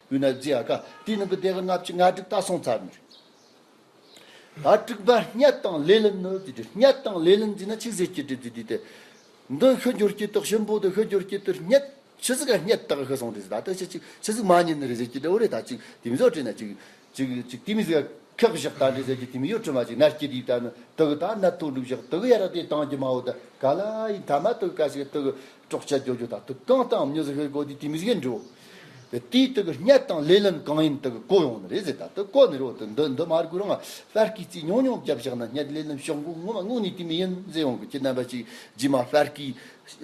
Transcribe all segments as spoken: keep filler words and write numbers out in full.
ཀུན་ན་རྫས་ཨ་ཀ་དེའི་ནང་གི་དེ་གི་ལྔ་བཅུ་ང་དྲུག་ད་སོང་ཚར་ནི་རེད། ད་དྲུག་པ་སྙད་དང་ལས་ལན་ནི་ཟེར་དུས། སྙད་དང་ལས་ལན་ཟེར་ན་ཆི་ཟེར་གྱི་རེད་ཟེར་དུས་དེ། འདི་ཤི་འགྱུར་གྱི་དུ་གཤིན་པོ་དུ་ཤི་འགྱུར་གྱི་དུ་སྙད་ཆི་ཟིག་ག་སྙད་དག་ཤི་སོང་རེད་ཟེར། ད་དུ་ཆི་ཆི་ཆི་ཟིག་མ་ཉན་ནི་རེད་ཟེར་གྱི་འདྲ་བོ་རེད། ད་ཅིག་དེ་མི་ཟོ་བྲིས་ན་ཅིག་ཅིག་ཅིག་དེ་མི་ཟིག་ག་ཁག་བཞག་ད་འདྲ་ཟེར་གྱི་དེ་མི་ཡོད་བྲིས་མ་ཅིག་ནར་སྐྱེ་དེ་ད་ནི་དུ་གི་ད་ནད་ཐོག་འགྲུབ་བཞག་དུ་གི་ཡ་ར་དེ་བཏང་གི་མ་འོ་ད་ག་ལ་ཡིན་ཐ་མ་དུ་གི་ག་ཞིག་དུ་གི་གྲོགས་ཆ་ཇོ་ཇོ་ད་དུ་གང་དང་མྱི་ཟིག་ཤི་གོ་དེ་དེ་མི་ཟིག་ཡིན་འགྲོ། དེ་དེའི་དུ་གི་སྙད་དང་ལས་ལན་གང་ཡིན་དུ་གི་གོ་ཡོང་ནི་རེད་ཟེར། ད་དུ་གོ་ནི་རོ་དུ་འདི་འདི་མ་རྒུ་རང་ཨ་ཧྥ་ར་ཀི་རྩིས་ཉུང་ཉུང་བརྒྱབ་བཞག་ན་སྙད་ལས་ལན་ཤོག་མགོ་ངོ་མ་ངོ་ནི་དེ་མི་ཡིན་ཟེར་ཡོང་གི་ཁྱེད་རྣམ་པ་ཅིག་རྗེས་མ་ཧྥ་ར་ཀི་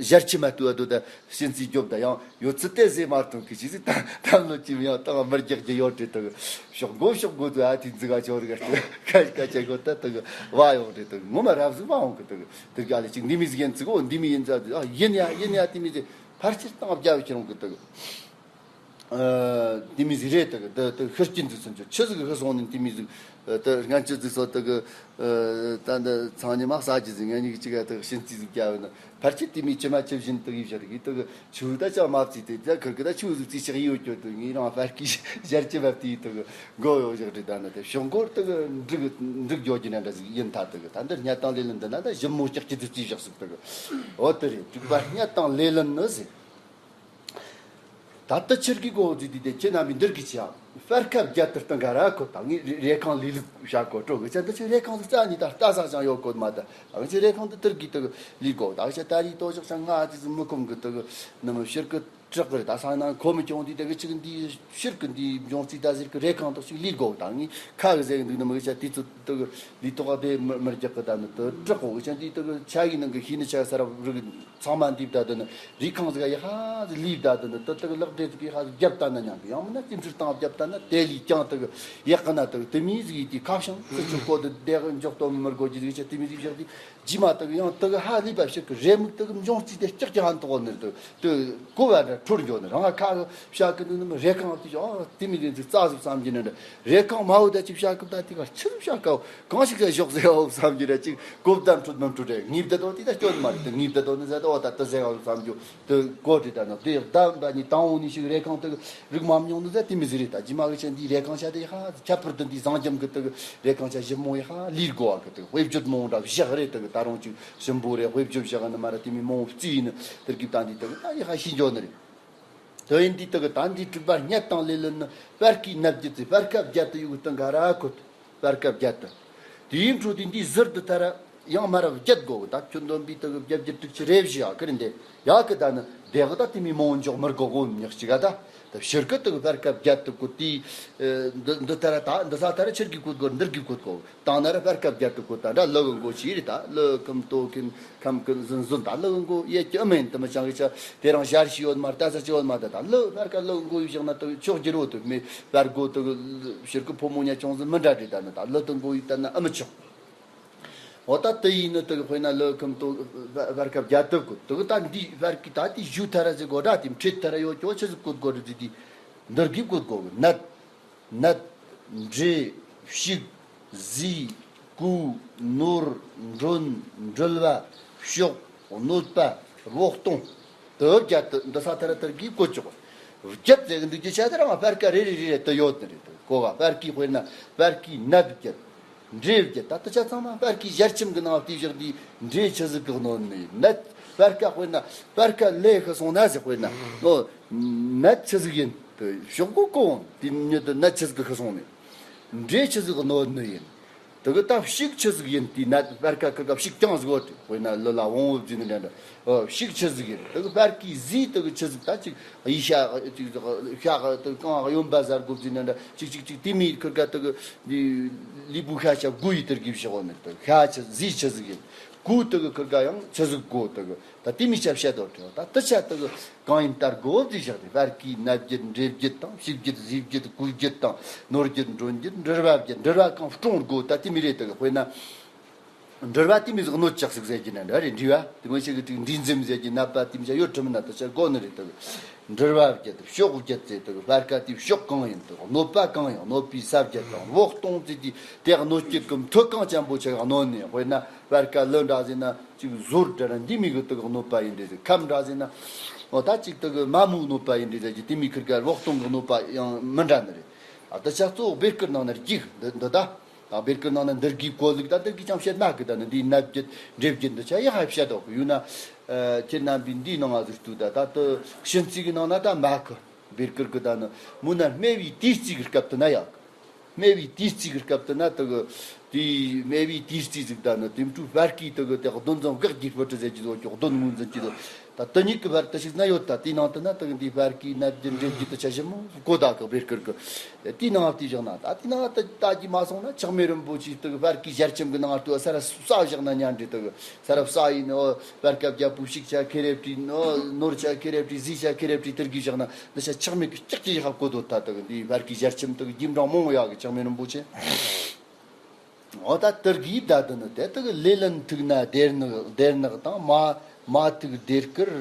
ཞར་ཆི་མ་ཏུ་ཨ་དུ་ད་ཤིན་རྩིས་རྒྱོབ་ད་ཡང་ཡོད་ཚུལ་དེ་ཟེར་མ་ཐོན་གི་ཅི་ཟིག་ད་ད་ལོ་ཅི་ཡང་ཏང་མར་རྒྱག་རྒྱུ་ཡོད་དེ་དུ་གི་ཤོག་མགོ་ཤོག་མགོ་དུ་ཨ་དེ་འཛི་ག་ཆོར་གི་ཁ་ཁ་ཆེ་གོ་ད་དུ་གི་བ་ཡོང་དེ་དུ་གི་ངོ་མ་རབ་ཟིག་བ་ཡོང་གི་དུ་གི་དུ་གི་ཨ་ལེ་ཅིག་འདི་མི་ཟིག་ཡིན་ཙི་གོ་འདི་མི་ཡིན་ཙི་ཨ་ཡིན་ཡ་ཡིན་ཡ་དེ་མི་ཟིག་ཕར་ཕྱིར་བཏང་བརྒྱབ་ཁྱེར་འོང་གི་དུ་གི། ཨ། དེ་མི་ཟིག་རེད་དག་དེ་དེ་ཤི་རྐྱེན་ཟིག་སོང་ཆོག་ཆི་ཟིག་ཤི་སོང་ནི་དེ་མི་ཟིག་དེ་སྔན་ཆད་ཟིག་སོ་དག་ད་འདི་ཚང་ཉི་མ་ས་ཀྱི་ཟིག་ངན་ཉིག་ཅིག་ག་དག་ཤིན་རྩིས་ཟིག་རྒྱབ་ན་ཕར་ཆེ་དེ་མི་ཅི་མ་ཅི་བཞིན་དག་ཡིབ་བཞག་གི་དག་ཆུ་ད་ཅང་མ་བརྩིས་ཏེ་ད་ཁིར་གི་ད་ཆུ་ཟིག་རྩིས་ཆག་ཡོད་གྱོད་དུ་ངས་རང་ཕར་གི་ཞར་ཅི་བབ་དེ་དག་མགོ་ཡོད་བཞག་རེད། ད་ནི་དེ་ཤོག་མགོར་དག་འགྲིག་འགྲིག་རྒྱོ་གྱི་ན་འདྲ་ཟིག་ཡིན་ད་དག་ད་འདི་སྙད་དང་ལས་ལན་འདི་ན་ད་ཞིབ་མོ་ཀྱག་ཀྱི་དུ་རྩིས་བཞག་ཟིག་དག་འོ་དེ་རེད། དྲུག་པ་སྙད་དང་ལས་ལན་ནི་ཟེར། ད་ལྟ་ཁྱེད་ཀྱི་གོ་ཟིག་དེ་དེ་ཁྱེད་རྣམ་པའི་འདིར་གི་ཆེ་ཡང་ཕར་ཁ་བརྒྱད་དུ་སྟོན་ག་ར་ཁོ་ད་ངས་རེ་རེ་ཁང་ལས་ལུགས་བྱ་གོ་སྤྲོ་གི་ཆ་འདི་ཆེ་རེ་ཁང་དུ་རྩ་ནི་ད་ལྟ་ས་ཅང་ཡོད་གོ་མ་ད་ཨ་ཆེ་རེ་ཁང་དུ་དེར་གི་དུ་ལི་གོ་ད་ཆེ་ད་རི་ཏོ་ཞག་ཆ་ང་ཅི་ཟིག་མི་ཁོམ་གི་དུ་གི་ནི་མི་ཕྱིར་གི་དྲག་གི་རེད། ད་ས་ན་ཁོ་མི་ཀྱོང་དུས་དུ་གི་ཅིག་འདི་ཕྱིར་གི་འདི་འབྱུང་རྩིས་ད་ཟེར་གི་རེ་ཁང་དུ་ཞིག་ལི་གོ་ད་ངས་ཁ་གི་ཟེར་གི་འདུག་ནི་མི་གི་ཆ་དུས་ཚོད་དུ་གི་ལི་ཏོག་དེ་མི་མི་རྒྱག་གི་ད་ནི་དུ་དྲག་གོ་གི་ཆ་འདི་དུ་གི་ཆ་གི་ནང་གི་ཤི་ནི་ཆ་ས་ར་རུ་གི་ཚང་མ་འདི་བདའ་དུ་ནི་རི་ཁང་ཟིག་ཡ་ཧ་ཟིག་ལི་བདའ་དུ་ནི་ཏི་ཏི་ལག་འབྲེལ་ཟིག་ཡ་ཧ་ཟིག་རྒྱབ་ད་ན་ཉང་གི་ཡང་མིན་ན་ཅི་འཛིར་བཏང་རྒྱབ་ད་ན་དེ་ལི་ཀྱང་ཏི་ཡག་གི་ན་ཏི་དེ་མི་ཟིག་ཡི་དི་ཁ་བྱང་སི་ཆུ་ཀོ་དི་དེ་འཇོག་ཏོ་མི་མི་དགོ་གི་ཟིག་ཆ་དེ་མི་ཟིག་བཞག་དི་ཇི་མ་ཏི་ཡང་ཏི་ཧ་ལི་བ་ཕྱིར་གི་རེ་མིག་ཏི་འབྱུང་རྩིས་དེ་ཀྱག་ཀྱག་ཧན་ཏོག་ནི་ཏི་ཏི་ཀོ་བ་འདྲ་འཕྲུར་འགྱོ་ནི་རང་ཁ་བྱ་གི་ནི་རེ་ཁང་ཏི་ཨ་དེ་མི་ཟིག་ཟིག་རྩ་ཟིག་བསམ་གྱི་ནི་རེ་ཁང་མ་འོ་ད་ཅི་བྱ་གི་ད་དི་ག་ཆི་བྱ་ག་གང་ཞིག་ཟེར་ཞོག་ཟེར་འོ་བསམ་གྱི་རེད། ཅིག་གོ་བདམས་འཕྲོད་མི་འཕྲོད་རེད། ངེས་བདེ་དོ་དེ་ད་སྐྱོན་མ་རེད། དེ་ངེས་བདེ་དོ་ནི་ཟེར་ད་འོ་ད་དེ་ཟེར་འོ་བསམ་རྒྱུ་དེ་གོ་དེ་ད་ནི་དེ་བདམས་པ་ནི་དང་འོ་ནི་ཞིག་རེ་ཁང་དེ་རིག་མ་མྱོང་ནི་ཟེར་དེ་མི་ཟེར་རེད། ད་ཇི་མ་གི་ཆེན་དེའི་རེ་ཁང་ཆ་དེ་ཧ་ཁྱད་པར་དུ་འདི་བཟང་འཇམ་གི་དེ་རེ་ཁང་ཆ་ཞིབ་མོ་ཡི་ཧ་ལིར་གོ་བ་གི་དེ་དཔེ་བརྗོད་མང་འདྲ་བཞག་རེད། དེ་ད་རུང་ཅིག་ཞིམ་པོ་རེད། དཔེ་བརྗོད་བཞག་ནི་མ་རེད། དེ་མི་མང་བརྩིས་ནི་དེར་གི་ད་འདི་དེ་ད་ཡི་ཧ་ཤི་འཇོག་ནི་རེད། དོན་ཡིན་དུས་དག་ད་འདི་དྲུག་པ་སྙད་དང་ལས་ལན་ནི་པར་ཀའི་ནད་བརྒྱད་ཚེ་པར་ཁ་བརྒྱད་དུ་ཡུག་སྟོན་ག་ར་ཁོད་པར་ཁ་བརྒྱད་དུ། དེའི་འཕྲོ་དེ་འདི་ཟུར་དུ་ཐ་ར་ཡང་མ་ར་བརྒྱད་དགོ་གི་ད་ཁྱོད་འདོན་པའི་དག་བརྒྱད་བརྒྱད་དྲུག་ཅུ་རེ་བཞི་ཡ་ཀི་རིན་དེ་ཡ་ཀི་ད་ནི་དེ་གི་ད་དེ་མི་མང་འཇོག་མི་དགོ་གོ་ཉག་ཅིག་ག་ད་ད་ཕྱིར་ཀི་དག་པར་ཁ་བརྒྱད་དུ་ཀོ་དེ་འདི་འདི་ཐ་ར་ད་འདི་ས་ཐ་ར་ཕྱིར་གི་ཀོད་དགོ་འདིར་གི་ཀོད་དགོ། དང་ན་ར་པར་ཁ་བརྒྱད་དུ་བཀོད་ད་འདྲ་ལུ་གི་མགོ་ཆེ་རེད། ད་ལུ་ཁམ་ཏོ་ཁིན་ཁམ་ཁིན་ཟིན་ཟིན་ད་ལུ་གི་མགོ་ཡེ་ཀྱི་ཨ་མ་ཡིན་དུ་མི་ཅང་གི་ཆ་དེ་རང་ཞར་ཤི་ཡོད་མ་རེད། ད་ས་ཅི་ཡོད་མ་རེད། ད་ལུ་པར་ཁ་ལུ་གི་མགོ་ཡུ་བཞག་ན་ཏུ་ཆོག་རྒྱུ་རོ་ཏུ་མི་པར་གོ་ཏུ་ཕྱིར་གི་ཕོ་མོ་ཉ་ཅུང་ཟིན་མི་འདྲ་རེད། ད་ནི་ད་ལུ་ཏུ་མགོ་ཡུ་ད་ན་ཨ་མི་ཆོག་འོ་ད་ཏུ་ཡིན་ནི་ཏུ་དཔེར་ན་ལུ་ཁམ་ཏོ་པར་ཁ་བརྒྱད་དུ་བཀོད་ཏུ་ད་འདི་པར་གི་ད་དེ་ཞུ་ཐ་ར་ཟི་གོ་ད་དེ་ཁྲིད་ཐ་ར་ཡོད་ཅོ་ཆི་ཟི་བཀོད་གོ་རི་ཟི་དེ་འདིར་གི་བཀོད་གོ་གི་ནད། ནད། འདྲེ། ཕྱུགས། ཟས། རྐུ། ནོར། མགྲོན། འགྲུལ་བ། གཤོག་གནོད་པ། བོག་གཏོང་། དུ་བརྒྱད་དུ་འདི་ས་ཐ་ར་ཐར་གིས་བཀོད་ཆོག་བརྒྱད་ཟེར་གི་འདུག་ཅི་བྱ་དེ་རང་པར་ཀ་རེ་རེ་རེ་རེ་དུ་ཡོད་ནི་རེད། དུ་གོ་བ་པར་ཀའི་དཔེར་ན་པར་ཀའི་ནད་བརྒྱད། འདྲེ་བརྒྱད་ད་ལྟ་ཆ་ཚང་མ་པར་ཀའི་ཞལ་ཆེམས་གི་ནང་བལྟས་བཞག་དུས་འདྲེ་ཆི་ཟིག་གི་གནོད་ནི་ཡིན། ནད་པར་ཀ་དཔེར་ན་པར་ཀ་ལས་ཤི་སོང་ན་ཟེར་དཔེར་ན་ནོ་ནད་ཆི་ཟིག་ཡིན། དུ་ཤོག་གུ་གོང་དེ་ཉིད་དུ་ནད་ཆི་ཟིག་གི་ཤི་སོང་ནས། འདྲེ་ཆི་ཟིག་གི་གནོད་ནི་ཡིན། དུ་གི་ད་ཕྱུགས་ཆི་ཟིག་ཡིན་དེ་ནད་པར་ཀ་ཁི་ཀ་ཕྱུགས་རྐྱང་ཟིག་འོ་དེ་དཔེར་ན་ལུ་ལ་བོང་བུ་བརྫིས་ནི་འདྲ་འདྲ། ཨོ་ཕྱུགས་ཆི་ཟིག་ཡིན། དུ་གི་པར་ཀའི་ཟས་དུ་གི་ཆི་ཟིག་ད་ཅིག་ཡི་ཤ་ཅིག་ཤ་དུ་གང་གཡོན་པ་ཟ་དགོ་བརྫིས་ནི་འདྲ་ཅིག་ཅིག་ཅིག་དེ་མིན་ཁི་ཀ་དུ་གི་ལུས་པོ་ཤ་ཤ་དགུ་ཡི་དུ་གི་བཞག་འོ་ནི་དུ་ཤ་ཆི་ཟས་ཆི་ཟིག་ཡིན། གོས་དུ་གི་ཁི་ཀ་ཡང་ཆི་ཟིག་གོ་དུ་གི་ད་དེ་མི་ཆ་བཤད་དོ་ཁྲོ་ད་དུ་ཆ་དུ་གི་གང་ཡིན་ལྟར་གོ་བཟོས་བཞག་སྟེ་པར་ཀའི་ནད་བརྒྱད་འདྲེ་བརྒྱད་དང་ཕྱུགས་བརྒྱད་ཟས་བརྒྱད་གོས་བརྒྱད་དང་ནོར་བརྒྱད་མགྲོན་བརྒྱད་འགྲུལ་བ་བརྒྱད། འགྲུལ་བ་གང་སྐྲོང་གོ་ད་དེ་མི་རེད། དུ་གི་དཔེར་ན་འགྲུལ་བ་དེ་མི་ཟིག་གནོད་ཆགས་ཟིག་ཟེར་གྱི་ན་འདྲ་རེད། འདྲི་བ་དེ་མི་ཞིག་གི་དུ་འདྲེ་འཛིན་ཟེར་གྱི་ནད་པ་དེ་མི་ཆ་ཡོད་ཁྲིམས་ན་དུ་ཆ་གོ་ནི་རེད། དུ་གི་འགྲུལ་བ་བརྒྱད་དུ་གཤོག་བརྒྱད་ཟེར་དུ་གི་པར་ཀ་དེ་གཤོག་གང་ཡིན་དུ་གནོད་པ་གང་ཡིན་གནོད་པའི་ས་བརྒྱད་དང་བོག་གཏོང་ཟེར་དེ་དེ་གནོད་བྱེད་ཀྱི་མཐུ་གང་ཅན་པོ་ཆ་གནོད་ནས་དཔེར་ན་པར་ཀ་ལུ་འདྲ་ཟེར་ན། ཅིག་ཟོར་འདྲ་ར་འདི་མི་གི་དུ་གི་གནོད་པ་ཡིན་འདྲ་ཟེར། ཁམས་འདྲ་ཟེར་ན་ འོ་ད་ཅིག་དེ་གི་མ་མོའི་གནོད་པ་ཡིན་འདྲ་ཟེར་གྱི་དེ་མོའི་ཁིར་ཀ་བོག་སྟོང་གི་གནོད་པ་ཡང་མི་འདྲ་ནི་རེད། ཨ་དེ་ཆ་གཙོ་བོ་བེར་ཀུར་ནང་ན་རྒྱུག་འདི་འདི་ད། ཨ་བེར་ཀུར་ནང་ན་འདིར་གི་གོ་ལུགས་ད་འདིར་གི་ཅང་བཤད་ན་གི་ད་ནི་འདིའི་ནད་བརྒྱུད་འབྲས་བརྒྱུད་འདི་ཆ་ཡག་ཧ་བཤད་དོ་གི་ཡོད་ན། ཨ་ཁྱེད་རྣམ་པས་འདིའི་ནང་ང་ཟུར་དུ་ད་ད་དེ་གཤིན་རྩིས་གི་ནང་ན་ད་མ་གི་བེར་ཀུར་གི་ད་ནི་མོ་ན་སྨེ་བའི་དུས་རྩིས་གི་སྐབས་དུ་ན་ཡག་གི། སྨེ་བའི་དུས་རྩིས་ཀྱི་སྐབས་དུ་ན་དེ་གི་དེའི་སྨེ་བའི་དུས་རྩིས་ཟིག་ད་ནི་དེ་འཕྲུལ་བར་གི་དེ་གི་དེ་གདོན་འཛིན་གག་གི་སྤུ་གྲི་ཟེར་གྱི་དོ་ཀྱོག་གདོན་ངོས་འཛིན་གྱི་དོ། ད་དེ་ཉིད་ཀྱི་བར་དུ་ཞིག་ན་ཡོད་ད། དེའི་ནང་དུ་ན་དེ་གི་འདི་བར་གི་ནད་ཀྱི་འདྲེ་རྒྱུ་དུ་ཆ་ཞིབ་མོ་གོ་ད་གི་བེར་ཀུར་གི་དེའི་ནང་དེ་བཞག་ན་ད་དེའི་ནང་དུ་ད་ཀྱི་མ་སོང་ན་ཆག་མེ་རིན་པོ་ཆེ་དེ་གི་བར་གི་ཞལ་ཆེམས་གི་ནང་དུ་ས་ར་ས་བཞག་ན་ཉན་འདྲི་དེ་གི་ས་ར་ས་ཡིན་ནོ། བར་སྐབས་རྒྱལ་པོ་ཞིག་ཆ་ཁེ་རེ་བྲིས་ནོ། ནོར་ཆ་ཁེ་རེ་བྲིས། ཟས་ཆ་ཁེ་རེ་བྲིས། དེར་གི་བཞག་ན། འདི་ཆ་ཆག་མེད་ཀྱི་ལྕགས་ཀྱི་ཡག་གོ་དོ་ད་དག་འདི་བར་གི་ཞལ་ཆེམས་དག་རྒྱུན་འབྲང་མང་ཡག་གི་ཆག་མེད་རིན་པོ་ཆེ། འོ་ད་དེར་གི་ད་དུ་ནི་དེ་དག་ལེ་ལན་ཐུག་ན་སྡེར་ནག་སྡེར་ནག་དང་མ་མ་ཐུག་སྡེར་དཀར།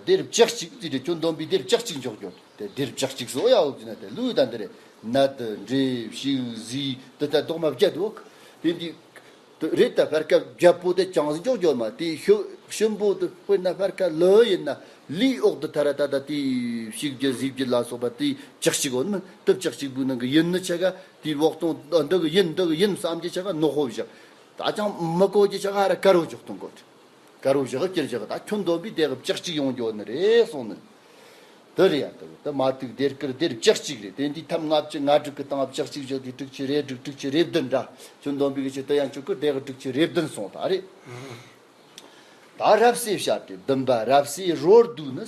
སྡེར་བཅུ་གཅིག་ཟེར་ཏེ་ཁྱོད་འདོན་པའི་སྡེར་བཅུ་གཅིག་འཇོག་རྒྱུ་དེ་སྡེར་བཅུ་གཅིག་སོ་ཡག་འོག་ཟེར་ན་དེ་ལུས་ད་འདི་རེད། ནད་འདྲེ་ཕྱུགས་ཟས་དེ་ལྟ་རྡོག་མ་བརྒྱད་འདུག་དེ་འདི། དེ་རེད་ད་བར་སྐབས་རྒྱལ་པོ་དེ་ཅང་ཟིག་འཇོག་འཇོག་མ་དེ་ཤོ་གཤིན་པོ་དེ་དཔེར་ན་བར་སྐབས་ལོ་ཡིན་ན་ལུས་འོག་ཏུ་ཐ་ར་ད་ད་དེ་ཕྱུགས་རྒྱུད་ཟས་རྒྱུད་ལ་སོགས་པ་དེ་བཅུ་གཅིག་འོན་མིན་དེ་བཅུ་གཅིག་པོའི་ནང་གི་ཡིན་ནི་ཆ་ག་དེ་འོག་སྟོང་འདི་གི་ཡིན་འདི་གི་ཡིན་བསམ་གྱི་ཆ་ག་ནོ་ཧོ་བཞག་ད་ཅང་མི་གོ་གྱི་ཆ་ག་ཧ་ར་དཀར་བོ་འཇོག་གཏོང་གོ་དཀར་བོ་བཞག་སྐྱེར་བཞག་ད་ཁྱོད་འདོན་པའི་དེ་གི་བཅུ་གཅིག་ཡོང་འཇོག་ནི་རེད་གསུངས་ནི། དེ་རེད་ཡ། དེ་དེ་མ་ཐུག་སྡེར་དཀར་སྡེར་བཅུ་གཅིག་རེད། དེ་འདི་ཐམ་ལྔ་བཅུ་ང་དྲུག་གི་སྟེང་བཅུ་གཅིག་བཞག་དེ་དྲུག་ཅུ་རེ་དྲུག་དྲུག་ཅུ་རེ་བདུན་འདྲ། ཁྱོད་འདོན་པའི་གི་ཆེད་དུ་ཡང་ཆོག་གི་སྡེ་གི་དྲུག་ཅུ་རེ་བདུན་སོང་ད་རེད། ད་རབ་གསལ་བཤད་དེ་བདུན་པ་རབ་གསལ་རོ་བསྡུ་ནི།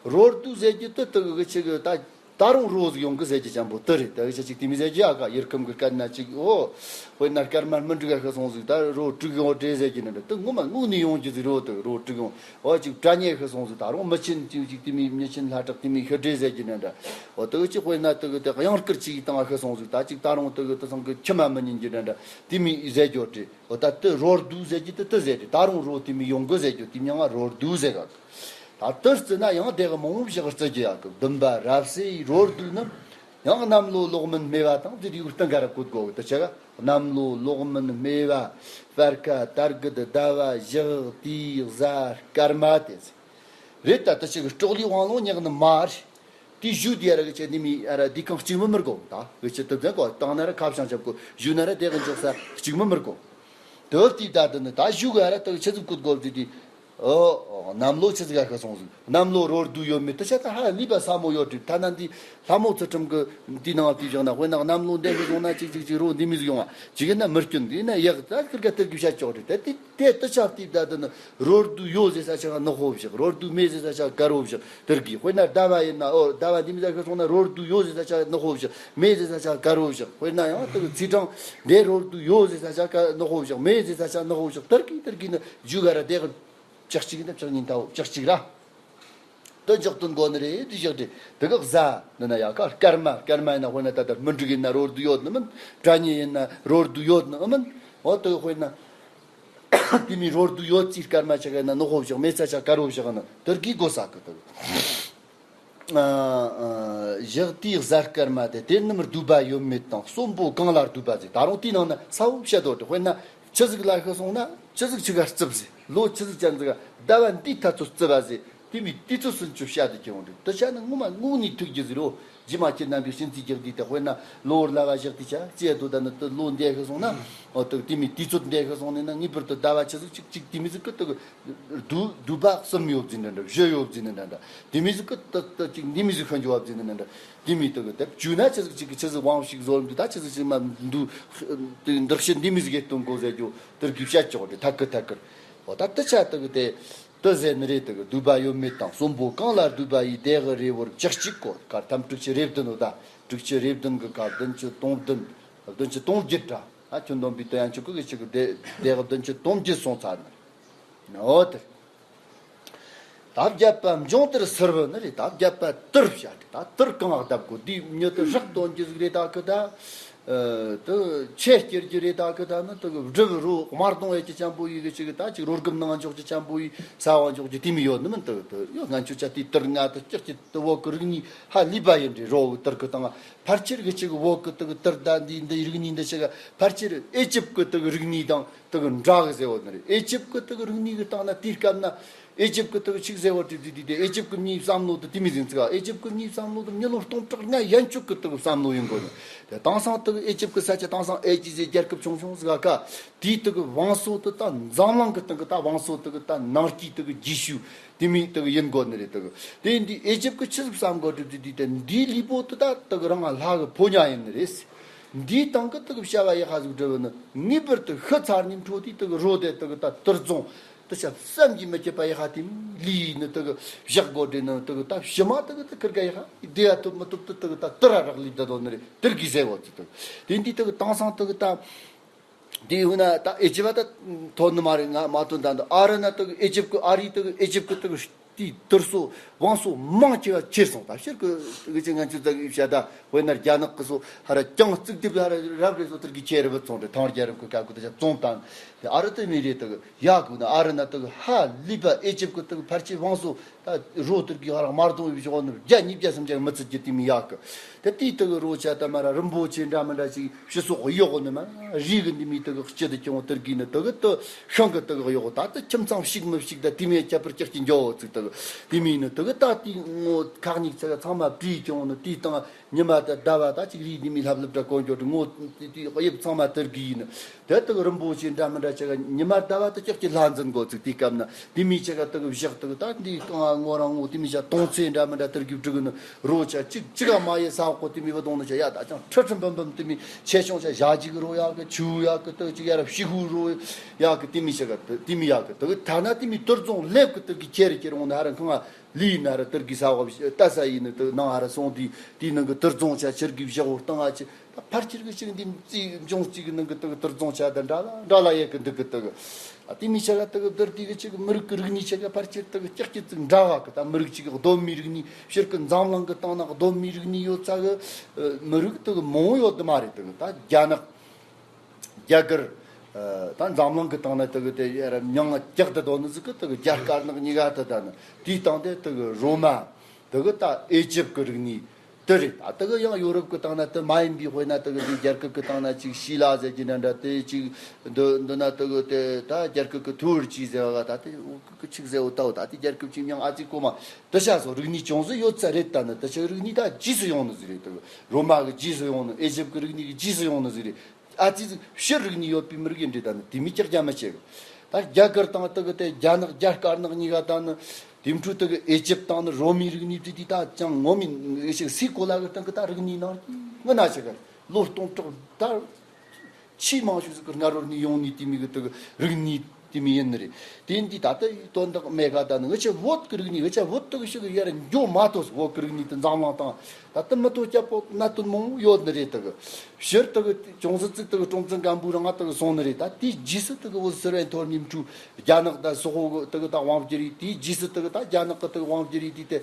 རོ་བསྡུ་ཟེར་རྒྱུ་དེ་དེ་གི་ཆེད་གི་ད་ད་རུང་རོ་ཟིག་ཡོང་གི་ཟེར་རྒྱུ་ཅན་པོ་དེ་རེད། དེ་གི་ཆེད་ཅིག་དེ་མི་ཟེར་རྒྱུ་ཨ་ཀ་ཡུལ་ཁམས་གི་སྐད་ན་ཅིག་ཨོ། དཔེར་ན་སྐར་མ་སྨིན་དྲུག་ག་ཤི་སོང་ཟིག་ད་རོ་དྲུག་ཡོང་དྲེ་ཟེར་རྒྱུ་ནི་འདྲ། དེ་ངོ་མ་དངོས་ནས་ཡོང་རྒྱུ་ཟིག་རོ་དེ་རོ་དྲུག་ཡོང་། འོ་ཅིག་དྲ་ཉེ་ཤི་སོང་ཟིག་ད་རུང་མི་ཆེན་ཅིག་ཅིག་དེ་མི་མི་ཆེན་ལྷ་བྲག་དེ་མི་ཤི་དྲེ་ཟེར་གྱི་འདྲ་འདྲ། འོ་དེ་ཅིག་དཔེར་ན་དེ་གི་དེ་གཡང་དཀར་ཅིག་བཏང་ཤི་སོང་ཟིག་ད་ཅིག་ད་རུང་དེ་གི་དེ་སང་གི་ཁྱི་མ་མི་ཉན་གྱི་འདྲ་འདྲ་དེ་མི་ཟེར་རྒྱུ་དྲེ། འོ་ད་དེ་རོ་བསྡུ་ཟེར་གྱི་དེ་དེ་ཟེར་དྲེ། ད་རུང་རོ་དེ་མི་ཡོང་གི་ཟེར་རྒྱུ་དེ་མྱང་ང་རོ་བསྡུ་ཟེར་ག་ད་དེ་བརྩི་ན་ཡང་དེ་གི་མང་བོ་ཞིག་བརྩི་རྒྱུ་ཡག་གི། བདུན་པ་རབ་གསལ་རོ་བསྡུ་ནི། ཡང་གནམ་ལོ་ལོག་སྨིན་སྨེ་བ་དང་དེ་དུས་གཏན་འགའ་ར་བཀོད་དགོས་གི་དེ་ཆ་ག་གནམ་ལོ་ལོག་སྨིན་སྨེ་བ། སྤར་ཁ་དར་གི་ཟླ་བ་ཞག་དུས་གཟའ་སྐར་མ་དེ་ཟེར། རེད་ད་དེ་ཆ་གི་སྲོག་ལུས་དབང་ལོང་ཉག་ནི་མ་རེད། དེ་ཞུ་དེ་ར་གི་ཆེ་ནི་མི་ཨ་ར་དེ་གང་གཅིག་མི་མི་དགོ་ད་གི་ཆེ་དེ་ཟན་གོ་བཏང་ན་ར་ཁ་བྱང་ཆབ་གོ་ཞུ་ན་ར་དེ་གི་འཇོག་ས་གཅིག་མི་མི་དགོ་དེ་དེ་ད་དེ་ནི་ད་ཞུ་ག་ར་དེ་གི་ཆེ་ཟིག་བཀོད་དགོ་དེ་དེ། ཨོ། གནམ་ལོ་ཆི་ཟིག་ག་ཤི་སོང་ཟིག་གནམ་ལོ་རོ་བསྡུ་ཡོད་མེད་དེ་ཆ་ད་ཧ་ལས་པ་ས་མོ་ཡོད་དྲི་ཐ་ན་འདི་ལྷ་མོ་ཚུལ་ཁྲིམས་གི་འདི་ནང་དེ་བཞག་ན་དཔེར་ན་གནམ་ལོ་འདི་མི་སོང་ན་ཅིག་ཅིག་ཅིག་རོ་འདི་མི་ཟིག་ཡོང་བ་ཅིག་ཡིན་ན་མི་སྐྱོན་འདི་ཡིན་ན་ཡག་ད་ཁིར་ག་དེར་གི་བཤད་ཆོག་དྲི་དེ་དེ་དེ་དེ་ཆ་དེ་ད་དེ་ནི་རོ་བསྡུ་ཡོད་ཟེར་ས་ཆ་ག་ནག་པོ་བཞག་རོ་བསྡུ་མེད་ཟེར་ས་ཆ་དཀར་པོ་བཞག་དེར་གི་དཔེར་ན་ཟླ་བ་ཡིན་ན་ཨོ་ཟླ་བ་འདི་མི་ཟ་ཤི་སོང་ན་རོ་བསྡུ་ཡོད་ཟེར་ས་ཆ་ནག་པོ་བཞག་མེད་ཟེར་ས་ཆ་དཀར་པོ་བཞག་དཔེར་ན་ཡང་དེ་གི་ཚེས་གྲངས་འདི་རོ་བསྡུ་ཡོད་ཟེར་ས་ཆ་ག་ནག་པོ་བཞག་མེད་ཟེར་ས་ཆ་ནག་པོ་བཞག་དེར་གི་དེར་གི་ནི་རྒྱུ་ག་ར་དེ་གི་བཅུ་གཅིག་ཡིན་ན་བཅུ་གཉིས་ད་བཅུ་གཅིག་ར། དེ་འཇོག་དོན་གོ་ནི་རེད་དེ་བཞག་དེ་དེ་གི་གཟའ་འདི་ན་ཡ་ཀ་སྐར་མ་སྐར་མ་ཡིན་ན་དཔེར་ན་ད་ལྟ་སྨིན་དྲུག་ཡིན་ན་རོ་བསྡུ་ཡོད་ནི་མིན། དྲ་ཉེ་ཡིན་ན་རོ་བསྡུ་ཡོད་ནི་ཨ་མིན། འོ་དེ་དཔེར་ན་དེ་མི་རོ་བསྡུ་ཡོད་ཅིག་སྐར་མ་ཆ་ག་ཡིན་ན་ནག་པོ་བཞག་མེད་ས་ཆ་དཀར་པོ་བཞག་ནི་དེར་གི་གོ་ས་གི་དེ་གི། ཨ་ཨ་ཞག་དུས་གཟའ་སྐར་མ་དེ་དེ་རྣམས་བསྡུས་པ་ཡོད་མེད་དང་གསོན་པོ་གང་ལ་བསྡུས་པ་ཟེར། ད་རུང་དེའི་ནང་ན་ས་བོ་བཤད་དོ་དེ་དཔེར་ན་ཆི་ཟིག་ལ་ཤི་སོང་ན་ཆི་ཟིག་ཆི་ག་རྩིབ་ཟེར། ལོ་ཆི་ཟིག་ཅན་ཟིག་ག་ཟླ་བ་འདིའི་ཐ་ཚོ་རྩིབ་པ་ཟེར། དེ་མི་དུས་ཚོད་སུན་ཆུ་བཤད་དེ་ཁྱེར་འོང་དུས་དེ་ཆ་ནི་ངོ་མ་དངོས་ནས་ཐུག་རྒྱུ་ཟིག་རོ། རྗེས་མ་ཁྱེད་རྣམ་པས་གཤིན་རྩིས་རྒྱག་དུས་དེ་དཔེར་ན་ལོ་བར་ལ་བ་ཞག་དུས་ཆ་རྩིས་དོ་ད་ནི་དེ་ལོ་འདས་ཤི་སོང་ན། འོ་དེ་དེ་མི་དུས་ཚོད་འདས་ཤི་སོང་ནས་ན་ངེས་པར་དུ་ཟླ་བ་ཆི་ཟིག་ཅིག་ཅིག་དེ་མི་ཟིག་གི་དེ་གི་བསྡུ་བསྡུས་པ་གསུམ་ཡོད་ཟེར་ནི་འདྲ་བཞི་ཡོད་ཟེར་ནི་འདྲ་འདྲ། དེ་མི་ཟིག་གི་ད་ད་ཅིག་འདི་མི་ཟིག་ཤོད་འཇོག་བ་ཟེར་ནི་འདྲ་འདྲ། དེ་མི་དེ་གི་དེ་བཅུ་ན་ཆི་ཟིག་ཅིག་གི་ཆི་ཟིག་དབང་ཞིག་བཟོ་འདུག་ད་ཆི་ཟིག་ཅིག་མ་འདུག་འདི་ཤི་འདི་མི་ཟིག་གི་སྟོན་གོ་ཟེར་རྒྱུ་དེར་གི་བཤད་ཆོག་དེ་ཐད་ཀི་ཐད་ཀི། འོ་ད་དེ་ཆ་དེ་གི་དེ་དེ་ཟེར་ནི་རེད། དེ་གི་བསྡུས་པ་ཡོད་མེད་དང་གསོན་པོ་གང་ལ་བསྡུས་པ་ཡི་དེ་གི་རེ་བར་བཅུ་གཅིག་གོ་གར་ཐམ་དྲུག་ཅུ་རེ་བདུན་འོ་ད་དྲུག་ཅུ་རེ་བདུན་གི་ཀ་བདུན་ཅུ་སྟོང་བདུན་བདུན་ཅུ་སྟོང་བརྒྱད་འདྲ། ཨ་ཁྱོད་འདོན་པའི་དོན་ཡང་ཆོག་གི་ཆི་གི་དེ་དེ་གི་བདུན་ཅུ་སྟོང་བརྒྱད་སོང་ཚར་ནི་འོ་དེ། ད་བརྒྱད་པ་འབྱུང་གཏེར་ཟུར་བུ་ནི་རེད། ད་བརྒྱད་པ་དུར་བྱ་རེད། ད་དུར་གང་ལ་བརྡབ་དགོས་འདི་མྱི་དུ་རག་སྟོན་རྒྱུ་ཟིག་རེད། ད་གི་ད་དུ་ཆེ་སྐྱེར་རྒྱུ་རེད། ད་གི་ད་ནི་དུ་གི་སྒྲུབ་རོ་དམར་གདོང་ཡོད་ཀྱི་ཆེན་པོ་ཡི་གི་ཅིག་ད་ཅིག་རོ་སྒམ་ནང་འཇོག་ཀྱི་ཆེན་པོ་ཡི་ས་བ་འཇོག་ཀྱི་དེ་མི་ཡོད་ནི་མིན། དུ་དུ་ཡོད་ང་ཆོ་ཆ་དེ་དུར་ང་དུ་ལྕགས་ཀྱི་དུ་བོ་གི་རིག་གནས་ཧ་ལས་པ་ཡིན་རེད། རོ་གི་དུར་གི་དང་ཕལ་ཆེར་གི་ཅིག་བོ་གི་དུ་གི་དུར་ད་འདི་འདི་རིག་གནས་འདི་ཅིག་ཕལ་ཆེར་ཨེ་ཅིབ་གི་དུ་གི་རིག་གནས་དང་དུ་གི་འདྲ་གི་ཟེར་བ་ནི་རེད། ཨེ་ཅིབ་གི་དུ་གི་རིག་གནས་གི་སྟེང་ན་དེའི་སྐབས་ན། ཨེ་ཇིབ་ཀྱི་དུ་ཆིག་ཟེར་བ་དུ་དུ་དུ་དུ་ཨེ་ཇིབ་ཀྱི་མིའི་བསམ་བློ་དུ་དེ་མི་ཟིན་ཚིག་ཨེ་ཇིབ་ཀྱི་མིའི་བསམ་བློ་དུ་མི་ལོ་སྟོང་ཕྲག་ལྔ་ཡན་ཆོད་ཀྱི་དུ་བསམ་བློ་ཡིན་དགོས་ནི། དེ་དེང་སང་དུ་ཨེ་ཇིབ་ཀྱི་ས་ཆ་དེང་སང་ཨེ་ཇི་ཟེར་རྒྱལ་ཁབ་ཆུང་ཆུང་ཟིག་ག་དེའི་དུ་གི་བང་སོ་དུ་ད་འཛམ་གླིང་གི་སྟེང་གི་ད་བང་སོ་དུ་གི་ད་ནང་སྐྱིད་དུ་གི་རྗེས་ཤུལ་དེ་མི་དུ་གི་ཡིན་དགོས་ནི་རེད་དུ་གི། དེ་འདི་ཨེ་ཇིབ་ཀྱི་ཆི་ཟིག་བསམ་དགོས་དུ་དུ་དུ་དེ་འདིའི་ལུས་པོ་དུ་ད་དུ་གི་རང་ལྷ་གི་ཕོ་ཉ་ཡིན་ནི་རེད། འདིའི་སྟེང་གི་དུ་གི་བྱ་བ་ཡག་ཧ་ཟིག་འབྲི་བ་ནི་ངེས་པར་དུ་ཤི་ཚར་ནས་འཕྲོ་དུས་དུ་གི་རོ་དེ་དུ་གི་ད་དུར་རྫོང་། དུ་ཆ་བསམ་གྱིས་མི་ཁྱབ་པ་ཡག་ཧ་དེ་ལུས་ནི་དུ་གི་བཞག་དགོས་དྲན་ནི་དུ་གི་ད་ཕྱི་མ་དུ་གི་དུ་ཁིར་ག་ཡག་ཧ་བདེ་ཡ་ཐུབ་མི་ཐུབ་དུ་དུ་གི་ད་དུར་ར་རག་ལས་ད་དོ་ནི་རེད་དུར་གི་ཟེར་བ་ཚུ་དུ་དེ་འདི་དུ་གི་དེང་སང་དུ་གི་ད་དེ་ཧུ་ན་ད་ཨེ་ཇིབ་ད་ཐོན་ནི་མ་རེད། ང་མ་ཐོན་ད་འདི་ཨ་རི་ན་དུ་གི་ཨེ་ཇིབ་ཀྱི་ཨ་རི་དུ་གི་ཨེ་ཇིབ་ཀྱི་དུ་གི་དེའི་དུར་སོ་བང་སོ་མང་ཆེ་བ་ཁྱེར་སོང་། ད་ཕྱིར་གི་གི་ཅི་ང་ཚོ་ད་གི་བཤད་ད་དཔེར་ན་རྒྱ་ནག་གི་སོ་ཧ་ར་ཀྱང་གཙུག་སྡེབ་ཧ་ར་རབ་རེ་སོ་དུར་གི་ཁྱེར་བུད་སོང་རེད། ཐང་རྒྱལ་རབས་གི་སྐབས་གི་ད་ཆ་བཙོང་བཏང་དེ་ཨ་རི་དུ་མི་རེད་དུ་གི་ཡག་གི་ན་ཨ་རི་ན་དུ་གི་ཧ་ལས་པ་ཨེ་ཇིབ་གི་དུ་གི་ཕལ་ཆེར་བང་སོ་ད་རོ་དུར་གི་ཧ་ར་དམར་གདུང་བི་ཞོག་ནི་བརྒྱ་ཉིས་བརྒྱ་སུམ་བརྒྱ་མི་ཚུད་ཀྱི་དེ་མི་ཡག་གི། དེ་དུས་དུ་གི་རོ་ཆ་ད་མ་ར་རིན་པོ་ཆེ་འདྲ་མི་འདྲ་ཅིག་ཕྱི་སོག་གཡོག་ནི་མ་རིག་གི་འདི་མི་དུ་གི་སྤྱི་དུ་ཀྱང་དུར་གི་ནི་དུ་གི་དུ་ཤང་གི་དུ་གི་གཡོག་ད་དུ་ཁྱིམ་ཚང་ཞིག་མི་ཞིག་ད་དེ་མི་ཁྱད་པར་ཀྱག་ཀྱི་འགྱོ་ཚིག་དུ་གི་དེ་མི་ནི་དུ་གི་ད་དེ་ངོ་ཁག་ཉིག་ཚ་ག་ཚང་མ་བྲིས་ཀྱང་ནི་དེའི་སྟེང་ཉི་མ་ད་ཟླ་བ་ད་ཅིག་རིག་འདི་མི་ལྷབ་ལྷུབ་འདྲ་གོན་འགྱོ་དུ་ངོ་དེ་དེ་དབྱིབས་ཚང་མ་དུར་གི་ཡིན་ནི། དེ་དག་རིན་པོ་ཆེ་འདྲ་མི་འདྲ་ཆ་ག་ཉི་མ་ཟླ་བ་དུ་ཀྱག་ཀྱི་ལྷ་འཛིན་དགོ་ཚིག་དེའི་སྐབས་ན་དེ་མི་ཆ་ག་དག་བཞག་དག་ད་འདི་གང་ངོ་རང་ངོ་དེ་མི་ཆ་དོང་ཚེ་འདྲ་མི་འདྲ་དུར་གི་བྲུག་ནི་རོ་ཆ་གཅིག་གཅིག་ག་མ་ཡེ་ས་འོག་གོ་དེ་མི་བ་དོང་ནི་ཆ་ཡ་ད་ཅང་ཁྲི་ཁྲི་འབུམ་འབུམ་དེ་མི་ཆེ་ཆུང་ཆ་ཞག་གཅིག་རོ་ཡག་གི་ཆུ་ཡག་གི་དག་གཅིག་ཡ་ར་ཕྱི་ཧུ་རོ་ཡག་གི་དེ་མི་ཆ་ག་དེ་མི་ཡག་གི་དག་ཐ་ན་དེ་མི་དུར་རྫོང་ལེབ་གི་དག་གི་ཁྱེར་ཁྱེར་འོང་ན་ཧ་ར་ཁང་ལི་ན་ར་དུར་གི་ས་འོག་ལྟ་ས་ཡིན་ནི་དག་ནང་ཧ་ར་སོང་དེ་དེ་ནང་གི་དུར་རྫོང་ཆ་ཆེར་གི་བཞག་འོ་སྟངས་ཨ་ཆེ། ད་ཕལ་ཆེར་གི་ཅིག་འདི་རྩིས་འབྱུང་གཅིག་གི་ནང་གི་དག་དུར་རྫོང་ཆ་དང་འདྲ་ལ་འདྲ་ལ་ཡེ་གི་འདུག་གི་དག་ཨ་དེ་མི་ཆ་ག་དག་དུར་དེ་གི་ཅིག་མི་རིགས་ཀྱི་རིག་གནས་ཆ་ག་ཕལ་ཆེར་དག་ཀྱག་ཀྱི་ཅིག་འདྲ་བ་གི་ད་མི་རིགས་ཅིག་གི་གདོད་མའི་རིག་གནས་ཕྱིར་གི་འཛམ་གླིང་གི་སྟེང་ན་གདོད་མའི་རིག་གནས་ཡོད་ཚ་གི་མི་རིགས་དག་མང་ཡོད་དུ་མ་རེད། དག་ད་རྒྱ་ནག་རྒྱ་གར་ད་འཛམ་གླིང་གི་སྟེང་ན་དག་དེ་ཡ་ར་མྱང་ཀྱག་དུ་དོ་ནི་ཟིག་གི་དག་རྒྱ་དཀར་ནག་གཉིས་ཀ་དུ་ད་ནི་དེའི་སྟེང་དེ་དག་རོ་མ་དག་ད་ཨེ་ཇིབ་གི་རིག་གནས། དེ་རེད། ད་དེ་གི་ཡང་ཡོ་རོབ་ཀྱི་སྟེང་ན་དེ་མ་ཡིན་པའི་དཔེར་ན་དེ་གི་འདི་རྒྱལ་ཁབ་ཀྱི་སྟེང་ན་ཅིག་ཤི་ལ་ཟེར་གྱི་འདྲ་འདྲ་དེ་ཅིག་འདི་འདི་ན་དེ་གི་དེ་ད་རྒྱལ་ཁབ་ཀྱི་ཐུ་ཝར་ཅི་ཟེར་བ་ད་དེ་འུ་ཀི་ཅིག་ཟེར་བ་ད་འུ་ད་དེ་རྒྱལ་ཁབ་ཅིག་མྱང་ཨ་ཙི་ཀོ་མ་དེ་ཤ་སོ་རིག་གནས་ཅུང་ཟད་ཡོད་ཚ་རེད། ད་ནི་དེ་ཆ་རིག་གནས་ད་རྗེས་སུ་ཡོང་ནི་ཟིག་རེད། དེ་གི་རོ་མ་གི་རྗེས་སུ་ཡོང་ནི་ཨེ་ཇིབ་ཀྱི་རིག་གནས་ཀྱི་རྗེས་སུ་ཡོང་ནི་ཟིག་རེད། ཨ་ཙི་ཟིག་ཕྱིར་རིག་གནས་ཡོད་པའི་མི་རིགས་ཡིན་འདྲ་ད་ནི་དེ་མི་ཀྱག་རྒྱ་མི་ཆེ་གི་ད་རྒྱ་གར་དང་དེ་གི་དེ་རྒྱ་ནག་རྒྱ་དཀར་ནག་གཉིས་ཀ་ད་ནི། དེ་འཕྲོ་དེ་གི་ཨེ་ཇིབ་དང་ནི་རོ་མའི་རིག་གནས་དེ་དེ་ད་ཅང་ངོ་མི་ཤེས་སི་གོ་ལ་གི་སྟེང་གི་ད་རིག་གནས་ནང་ང་ན་ཆེ་ག་ལོ་སྟོང་ཕྲག་ད་ཆེས་མང་ཤོས་ཟིག་གི་སྔ་རོལ་ནས་ཡོང་ནི་དེ་མི་གི་དེ་གི་རིག་གནས་དེ་མི་ཡིན་ནི་རེད། དེ་འདི་ད་ལྟ་དོན་དག་མེད་ག་ད་ནི་ང་ཆེ་བོད་གི་རིག་གནས་ང་ཆེ་བོད་དེ་གི་ཤི་གི་ཡར་འགྱོ་མ་ཐོས། བོད་གི་རིག་གནས་དེ་འཛམ་གླིང་སྟེང་ད་ལྟ་མི་ཐོ་སྐྱ་པོ་གནད་དོན་མང་པོ་ཡོད་ནི་རེད། དེ་གི་ཕྱིར་དེ་གི་ཅུང་ཟད་ཙིག་དེ་གི་ཀྲུང་ཙེ་སྒམ་པོའི་རིང་ང་དེ་གི་སོང་ནི་རེད། ད་དེའི་རྗེས་སུ་དེ་གི་བོད་སིལ་བའི་ཐོར་ཉིམ་ཁྲུ། རྒྱ་ནག་དང་སོག་པོ་གི་དེ་གི་ད་དབང་བསྒྱུར་ཡིག་དེའི་རྗེས་སུ་དེ་གི་ད་རྒྱ་ནག་གི་དེ་གི་དབང་བསྒྱུར་ཡིག་དེ་དེ་